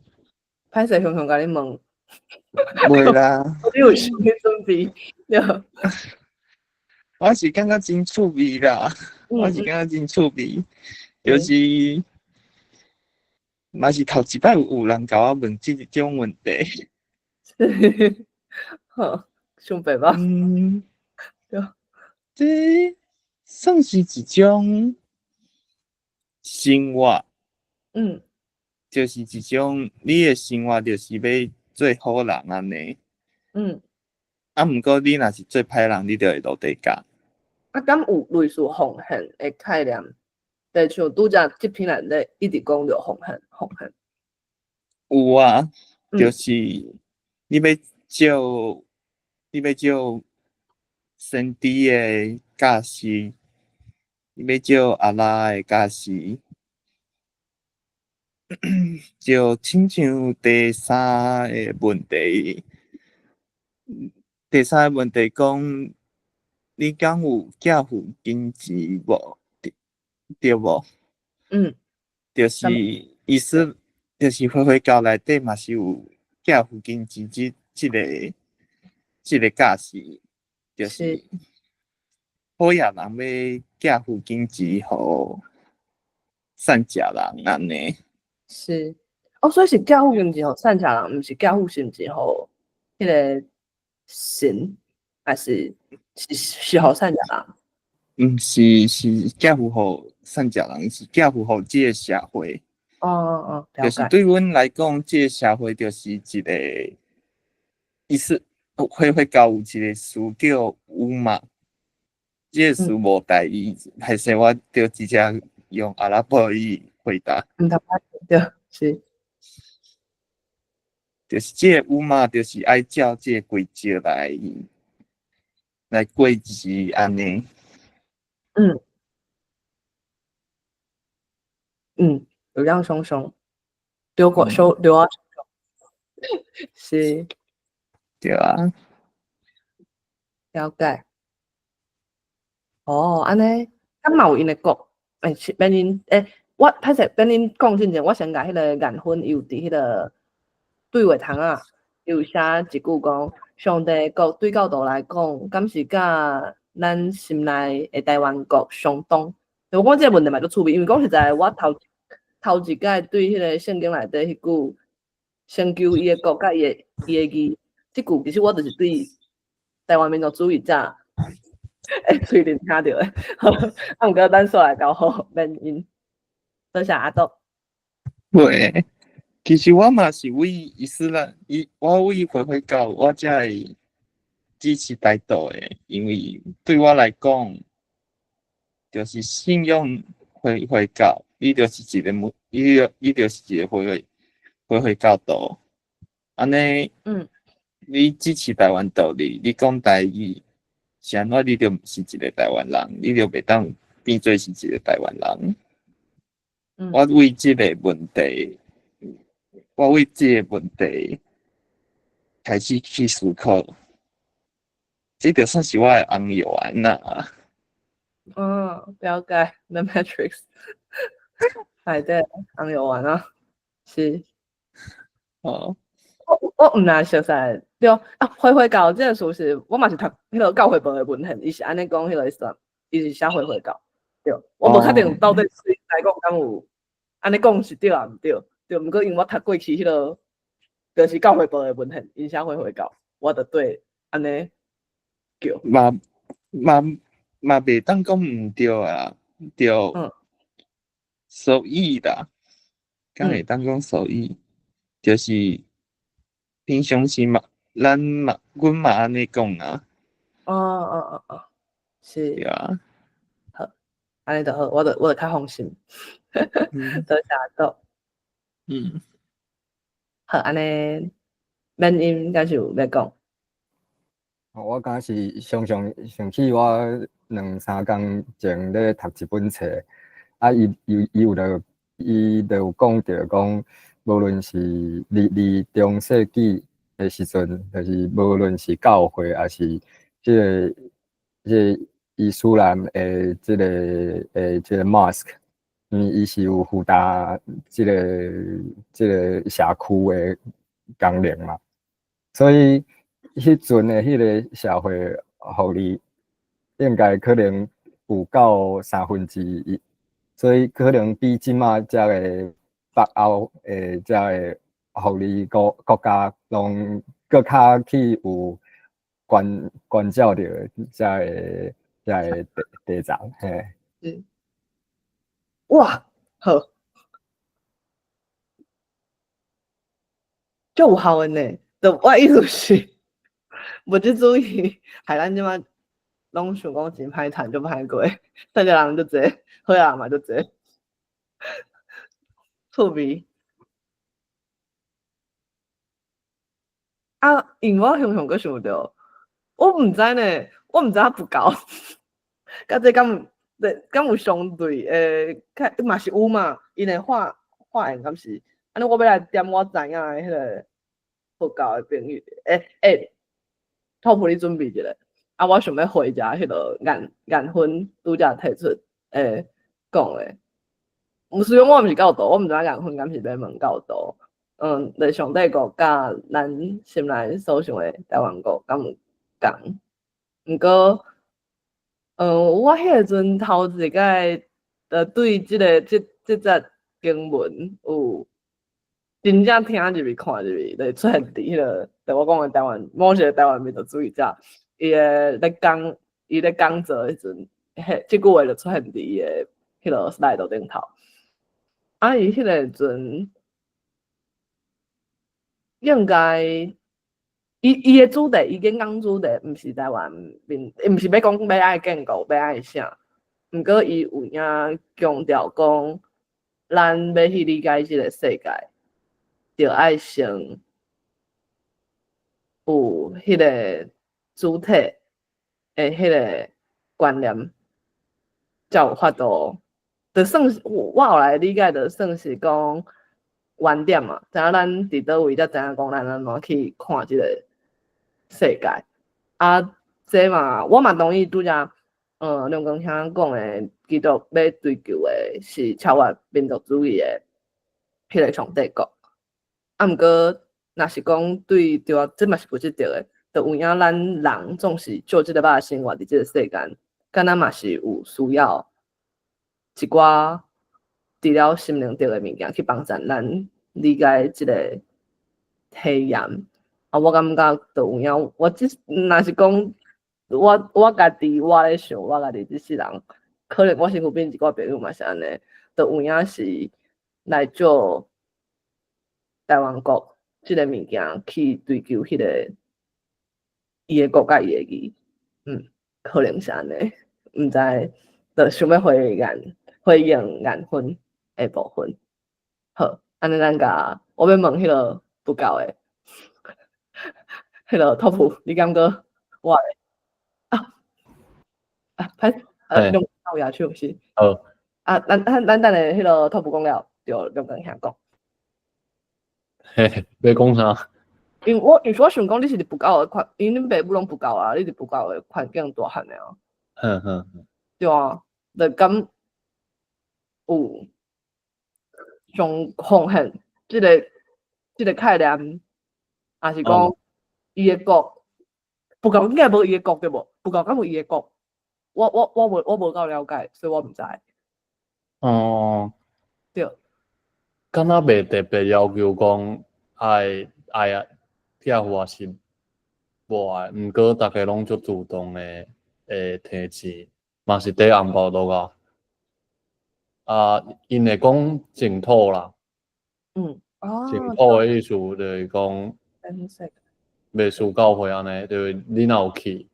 勢，雄雄共你問。袂啦。你有啥物準備？對。我是感覺真趣味啦，我是感覺真趣味，就是嘛是頭一擺有人共我問這種問題。好，想白吧？對。這算是一種生活，就是一種你的生活，就是欲做好人按呢。啊，毋過你若是做歹人，你就會落地獄。啊，敢有類似奉獻的概念？就像拄才這篇內底一直講著奉獻，奉獻。有啊，就是你欲照先知的教示，你欲照阿拉的教示，就親像第三个問題，第三个問題講，你敢有寄付金錢無？對無？就是意思，就是回回教內底嘛是有寄付金錢這個教示，就是好野人欲寄付金錢予散食人按呢。是，哦，所以是寄付金錢予散食人，毋是寄付金錢予彼个神，還是予散食人？毋是，是寄付予散食人，是寄付予這个社會。就是對阮來講，這个社會就是一個意思，回回教有一個詞叫烏馬，這個詞無台語，還是我就直接用阿拉伯語回答。毋通對，是。就是這个烏馬，就是愛照這个規則來過日子按呢。流量熊熊，流過收流啊，是。對啊。了解。哦，按呢，敢嘛有𪜶的國，欸，免恁，欸，我歹勢，免恁講進前，我先共彼个顏芬伊有佇彼个對話窗仔，伊有寫一句講，上帝國對教徒來講，敢是佮咱心內的台灣國相當？我講這个問題嘛足趣味，因為講實在，我頭頭一擺對彼个聖經內底彼句成就伊的國佮伊的義，這句其實我就是對台灣民族主義者的喙裡聽著的。啊，毋過咱煞來交予免因。多謝阿杜。會，其實我嘛是為伊斯蘭，伊我為回回教，我才會支持台獨的，因為對我來講，就是信仰回回教，伊就是一个穆，伊就是一个回回教徒。按呢，你支持台灣獨立，你講台語，是按怎你就毋是一个台灣人，你就袂當變做是一个台灣人。我為這个問題開始去思考，這就算是我的紅藥丸啦。哦，了解，The Matrix，內底紅藥丸啊，是。我毋若熟似，對啊，回回教這个事實，我嘛是讀彼个教會部的文獻，伊是按呢講彼个意思，伊是寫回回教，對，我無確定到底對來講敢有按呢講是對抑毋對，對，毋過因為我讀過去彼个，就是教會部的文獻，𪜶寫回回教，我就對按呢叫。嘛袂當講毋對啊，對。所以啦，敢會當講所以，就是平常時嘛，咱嘛，阮嘛按呢講啊。哦，是。對啊。好，按呢就好，我就較放心。多謝阿杜。好，按呢，免𪜶敢是有欲講？我敢是常常想起我兩三工前咧讀一本冊，啊，伊就有講著講，無論是佇中世紀的時陣，就是無論是教會，抑是這個伊斯蘭的這個 mosque，因為伊是有負擔這個社區的功能嘛，所以彼陣的彼個社會福利應該可能有到三分之一，所以可能比這馬遮个北歐的遮个福利國家攏閣較去有關照著遮個地層嘿。嗯。哇，好。足有效的呢，就我意思是，物質主義害咱這馬攏想講錢歹趁，足歹過，細个人足濟，好人嘛足濟，趣味。啊，因為我雄雄閣想著，我毋知呢，我毋知影佛教，佮這敢有相對？欸，嘛是有嘛，𪜶的化緣敢是？按呢我欲來點我知影的彼个佛教的朋友，欸，托普你準備一下，啊，我想欲回答彼个顏芬拄才提出講的。毋是講我毋是教徒，我毋知影顏芬敢是欲問教徒。咧上帝國佮咱心內所想的台灣國敢有仝？毋過，我彼个陣頭一擺，對這節經文有真正聽入去看入去，就出現佇彼个，就我講的台灣某一个台灣民族主義者，伊咧講座的時陣，彼這句話就出現佇伊的彼个 slide 頂頭。啊，伊彼个陣應該，伊的主題，伊演講主題毋是台灣民，毋是欲講欲愛建國，欲愛啥，毋過伊有影強調講，咱欲去理解這个世界，著愛先有彼个主體的彼个觀念，才有法度。就算是我後來理解，就算是講原點嘛，知影咱佇佗位才知影講咱按怎去看這个世界。啊，這嘛，我嘛同意拄才，梁光兄講的，基督欲追求的是超越民族主義的彼个上帝國。啊，毋過，若是講對啊，這嘛是不值得的。就有影咱人總是借這个肉身活佇這个世間，敢若嘛是有需要一寡除了心靈著的物件去幫助咱理解這个體驗。啊，我感覺就有影，我只若是講我家己我咧想，我家己這世人，可能我身軀邊一寡朋友嘛是按呢，就有影是來借台灣國這个物件去追求彼个伊的國佮伊的義，可能是按呢，毋知，就想欲回應顏芬的部分。好，按呢咱共我欲問彼个佛教的，彼个托普，你感覺我的啊，歹，兩舉手是。好。啊，咱等下彼个托普講了，就兩個人兄講。嘿，欲講啥？因為我想講你是佇佛教的環，因為恁爸母攏佛教啊，你佇佛教的環境大漢的啊。哼哼。對啊，就敢有上奉獻這個概念，抑是講伊的國，佛教應該無伊的國對無？佛教敢有伊的國？我無夠了解，所以我毋知。哦。對。敢若袂特別要求講愛啊，寄付也是無愛，毋過逐家攏足主動的會提錢，嘛是綴紅包落啊。啊，𪜶會講淨土啦。淨土的意思就是講，袂輸教會按呢，就是你若有去，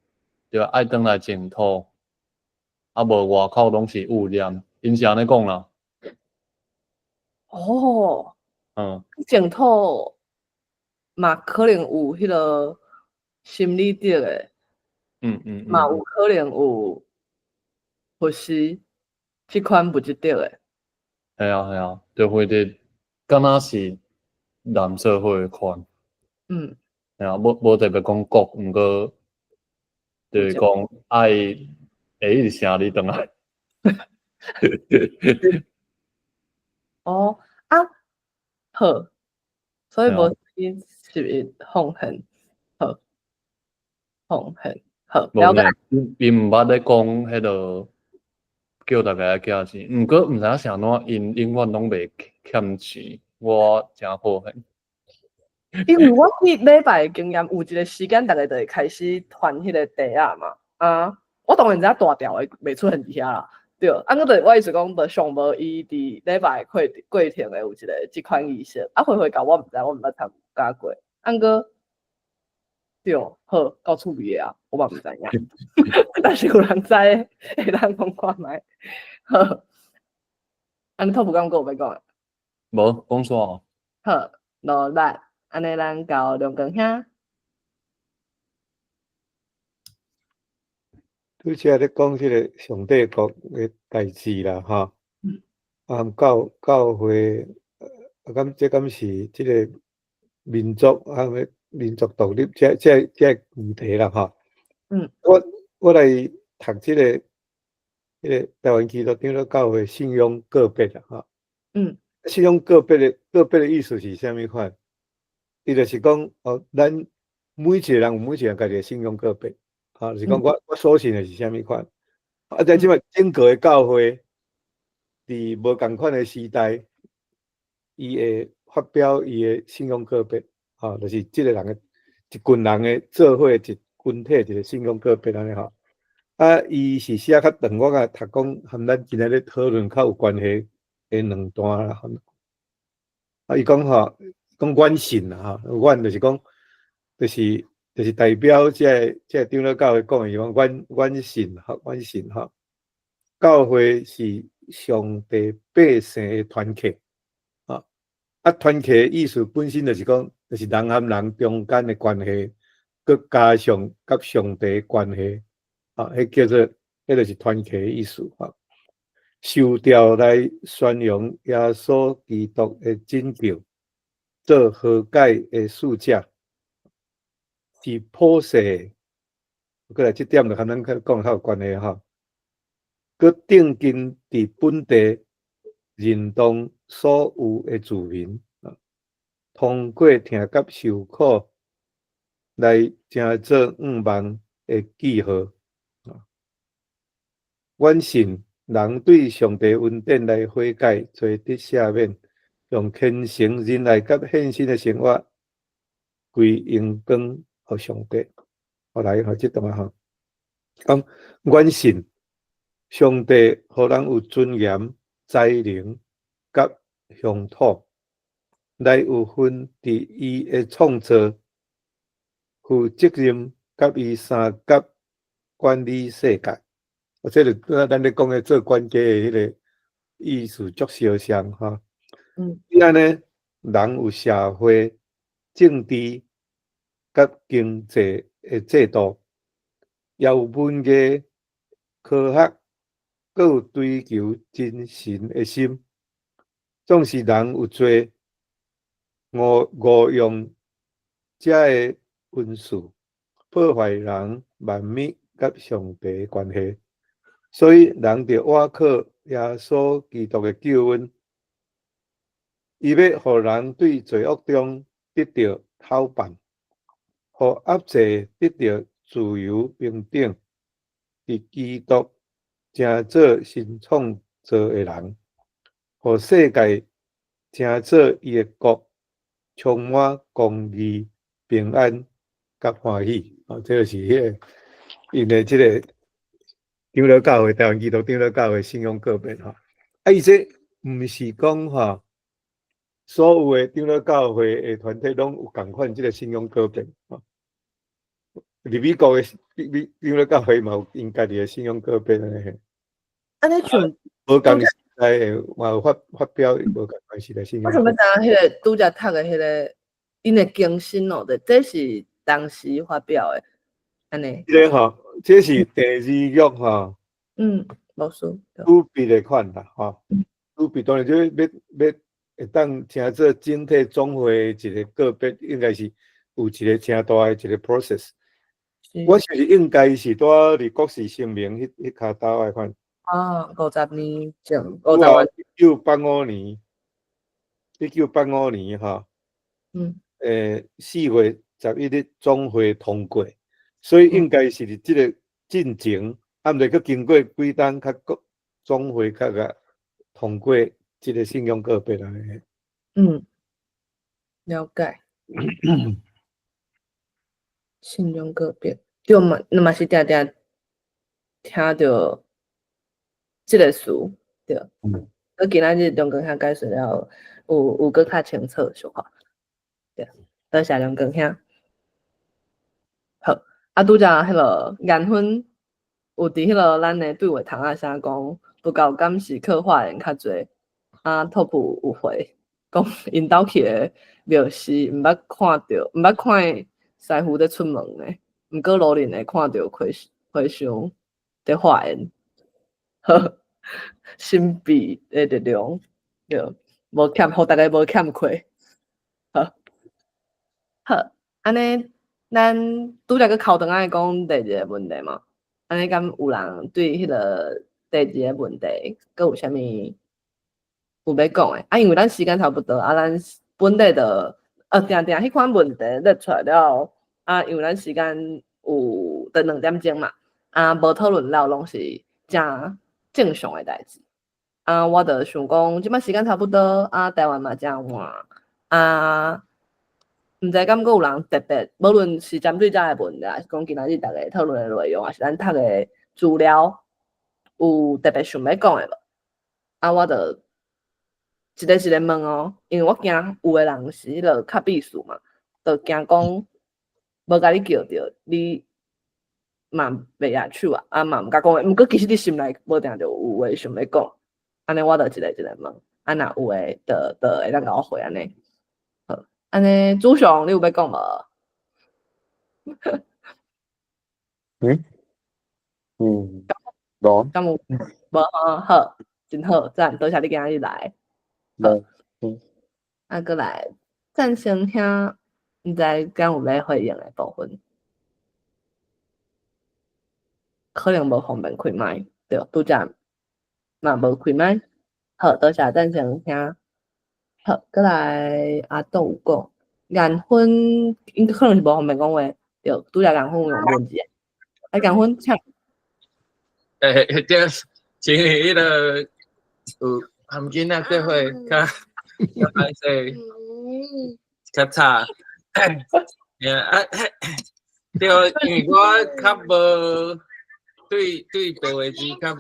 就愛轉來淨土，啊無外口攏是污染，𪜶是按呢講啦。哦。淨土嘛可能有彼个心理著的，嘛有可能有佛師這款物質著的。系啊系啊，就會佇敢若是藍社會的款。系啊，無特別講國，毋過就是講愛會一直聲你轉來。哦，啊，好，所以無十一奉獻，好，奉獻，好，了解。伊毋捌咧講彼个叫大家寄錢，毋過毋知影是按怎，𪜶永遠攏袂欠錢，我誠好奇。因為我去禮拜的經驗，有一個時間，逐家就會開始傳彼個袋仔嘛。啊，我當然知影大條的袂出現佇遐啦。對，啊，我就我意思講，就上無伊佇禮拜過過程的有一個這款儀式。啊，回回教我毋知，我毋捌參加過。啊，毋過對，好，夠趣味的啊，我嘛毋知影。但是有人知，會當講看覓。好，按呢托普敢閣有欲講？無，講煞。好，努力。按呢，咱到梁光兄。拄才咧講這个上帝國的代誌啦，吼。啊，教教會，啊，敢這敢是這个民族啊，民族獨立，這這這个議題啦，吼。我來讀這个，彼个台灣基督長老教會信仰告別啦，吼。信仰告別的告別的意思是啥物款？伊就是講，哦，咱每一個人有每一個人家己的信仰告別。啊，就是講我所信的是啥物款？啊，在這擺整個的教會，佇無仝款的時代，伊會發表伊的信仰告別，吼，就是這个人的一群人的做伙一群體一个信仰告別按呢吼。啊，伊是寫較長，我共讀講和咱今仔日討論較有關係的兩段啦。啊，伊講吼，講阮信啦吼，阮就是講，就是。就是代表這个這个長老教會講的，伊講阮阮信吼，阮信吼，教會是上帝百姓的團契，啊，啊團契的意思本身就是講，就是人和人中間的關係，閣加上佮上帝的關係，啊，彼叫做，彼就是團契的意思，吼。受召來宣揚耶穌基督的拯救，做和解的使者。是普世的，過來這點就和咱講較有關係吼。閣定根佇本地認同所有的住民，通過疼佮受苦來成做願望的記號。阮信人對上帝恩典來悔改，罪得赦免，用虔誠仁愛佮獻身的生活，歸榮光予上帝。好來，吼，這段吼，講阮信上帝予人有尊嚴、才能佮鄉土，來有份佇伊的創造，負責任佮伊相佮管理世界。這就咱咧講的做管家的彼个意思足相像吼。按呢，人有社會、政治佮經濟的制度，也有文藝、科學，閣有追求真神的心。總是人有罪，誤誤用這个恩賜，破壞人萬物佮上帝的關係。所以人著倚靠耶穌基督的救恩，伊欲予人對罪惡中得著脫放，予壓制得著自由平等，佇基督成做新創造的人，予世界成做伊的國，充滿公義、平安佮歡喜。哦，這就是彼个𪜶的這个長老教會，台灣基督長老教會信仰告別吼。啊，伊這毋是講吼，所有的長老教會的團體攏有仝款這个信仰告別吼。佇美國的美長老教會嘛有𪜶家己的信仰告別按呢嘿。按呢像無仝時代的嘛有發發表無仝款時代信仰。我想欲知影彼个拄才讀的彼个𪜶的更新哦，這是當時發表的，按呢。這个吼，這是第二約吼。無輸。主筆的款啦，吼。主筆當然這欲欲會當成做整體總會一个告別，應該是有一个誠大的一个 process。我想是應該是拄仔佇國事聲明彼彼跤頭的款。啊，50年前，50 1985年，1985年吼。4月11日總會通過。所以應該是佇這个進程，啊，毋著閣經過幾冬較閣總會較共通過這个信仰告白按呢。嗯，了解。信仰告白，對嘛？嘛是定定聽著這个詞，對。閣今仔日中光兄解說了，有閣較清楚小可。對，多謝中光兄。好，啊，拄則彼个顏芬有佇彼个咱的對話窗仔寫講，佛教敢是靠化緣較濟，啊，托普有回講𪜶兜去的廟是毋捌看著，毋捌看師傅咧出門呢，毋過路人會看著和尚佇化緣，好，神秘的力量，對，無欠，予逐家無欠缺，好，好，按呢，咱拄則閣扣轉來講第二个問題嘛，按呢敢有人對彼个第二个問題閣有啥物有欲講的？啊，因為咱時間差不多，啊，咱本底就定定彼款問題列出來了後，啊，因為咱時間有得2點鐘嘛，啊，無討論了攏是誠正常的代誌。啊，我就想講，這擺時間差不多，啊，台灣嘛誠晚，啊，毋知敢閣有人特別，無論是針對這个問題，抑是講今仔日逐家討論的內容，抑是咱讀的資料，有特別想欲講的無？啊，我就一个一个問哦，因為我驚有的人是彼个較避暑嘛，就驚講無共你叫著，你嘛袂舉手啊，啊嘛毋敢講話。毋過其實你心內無定就有話想欲講，按呢我就一个一个問，啊若有的就會當共我回按呢。好，按呢祖雄你有欲講無？嗯？嗯，無。敢有？無吼，好，真好，讚，多謝你今仔日來。無，嗯。啊，閣來贊成兄，毋知敢有欲回應的部分？可能無方便開麥，對，拄則嘛無開麥。好，多謝贊成兄。好，閣來阿豆有講，顏芬應該可能是無方便講話，對，拄則顏芬有用文字。啊，顏芬請。欸，對，是彼个有含囡仔做伙較較歹勢，較吵。啊，對，因為我較無對白話字較，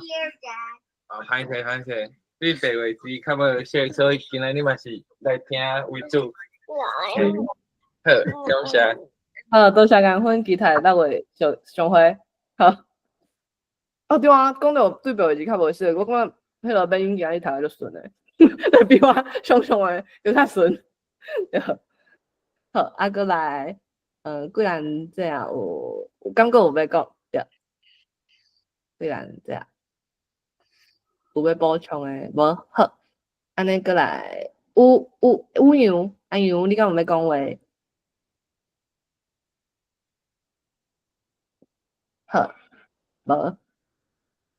哦，歹勢歹勢，對白話字較無熟，所以今仔日嘛是來聽為主。好，感謝。好，多謝顏芬，期待6月上會。好。哦，對啊，講著對白話字較無熟，我感覺彼个免英今日讀得足順的，比我想像的閣較順。對。好，啊，閣來，貴蘭姐有感覺有欲講，對。貴蘭姐有欲補充的無？好，按呢閣來，有楊，阿楊，你敢有欲講話？好，無。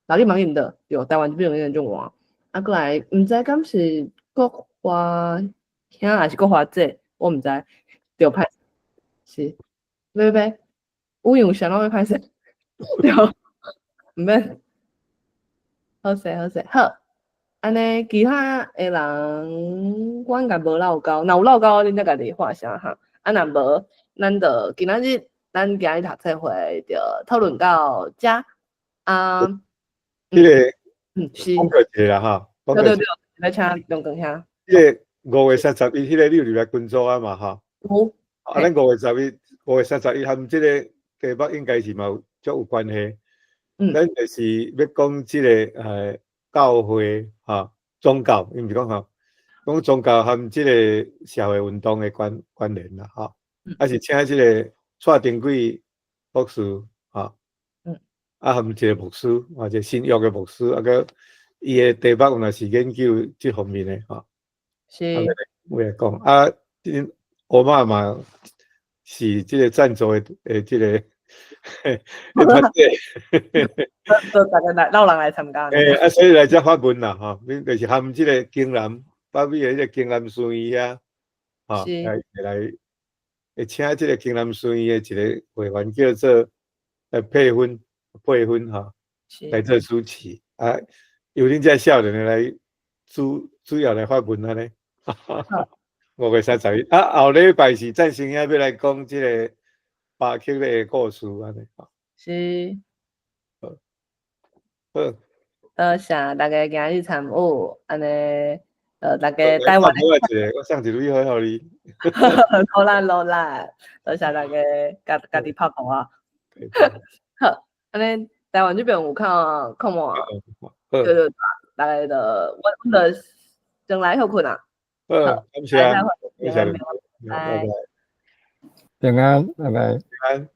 哪你茫認得？對，台灣這邊有種話。啊，閣來，毋知敢是國華兄抑是國華姐，我毋知。對，歹是，欲欲，有楊啥攏欲歹勢？對，毋免。好勢好勢，好。按呢，其他的人，我應該無落勾，若有落勾，恁才家己喊聲哈。啊，若無，咱就今仔日咱今日讀冊會就討論到遮。啊，彼个，是。講過一下啦吼，對對對，來請梁光兄。彼个5月31，彼个你有入來群組啊嘛吼？有。啊，咱5月11，5月31含這个題目應該是嘛有足有關係。咱就是欲講這个教會吼，宗教，伊毋是講吼，講宗教含這个社會運動的關聯啦吼。啊是請這个蔡丁貴博士吼，啊含一个牧師，或者新約的牧師，啊閣伊的題目嘛是研究這方面的吼。是。有來講啊，恁烏馬嘛是這个贊助的這个團隊。都逐家來，老人來參加。欸，啊，所以來遮發問啦，吼，恁就是含這个京南北美的這个京南書院遐，吼，來來，會請這个京南書院的一个會員叫做來配分配分吼，來做主持啊，由恁這少年的來主要來發問按呢。5月31啊，後禮拜是贊成兄欲來講這个巴克的故事按呢。是。好。好。多謝大家今日參與，按呢，大家台灣。我一个，我送一蕊花予你。努力努力，多謝大家家家己拍鼓啊。好，按呢，台灣這邊有看看無？對對對，大家就阮就先來歇睏啊。好，感謝，感謝，拜拜。平安，拜拜。平安。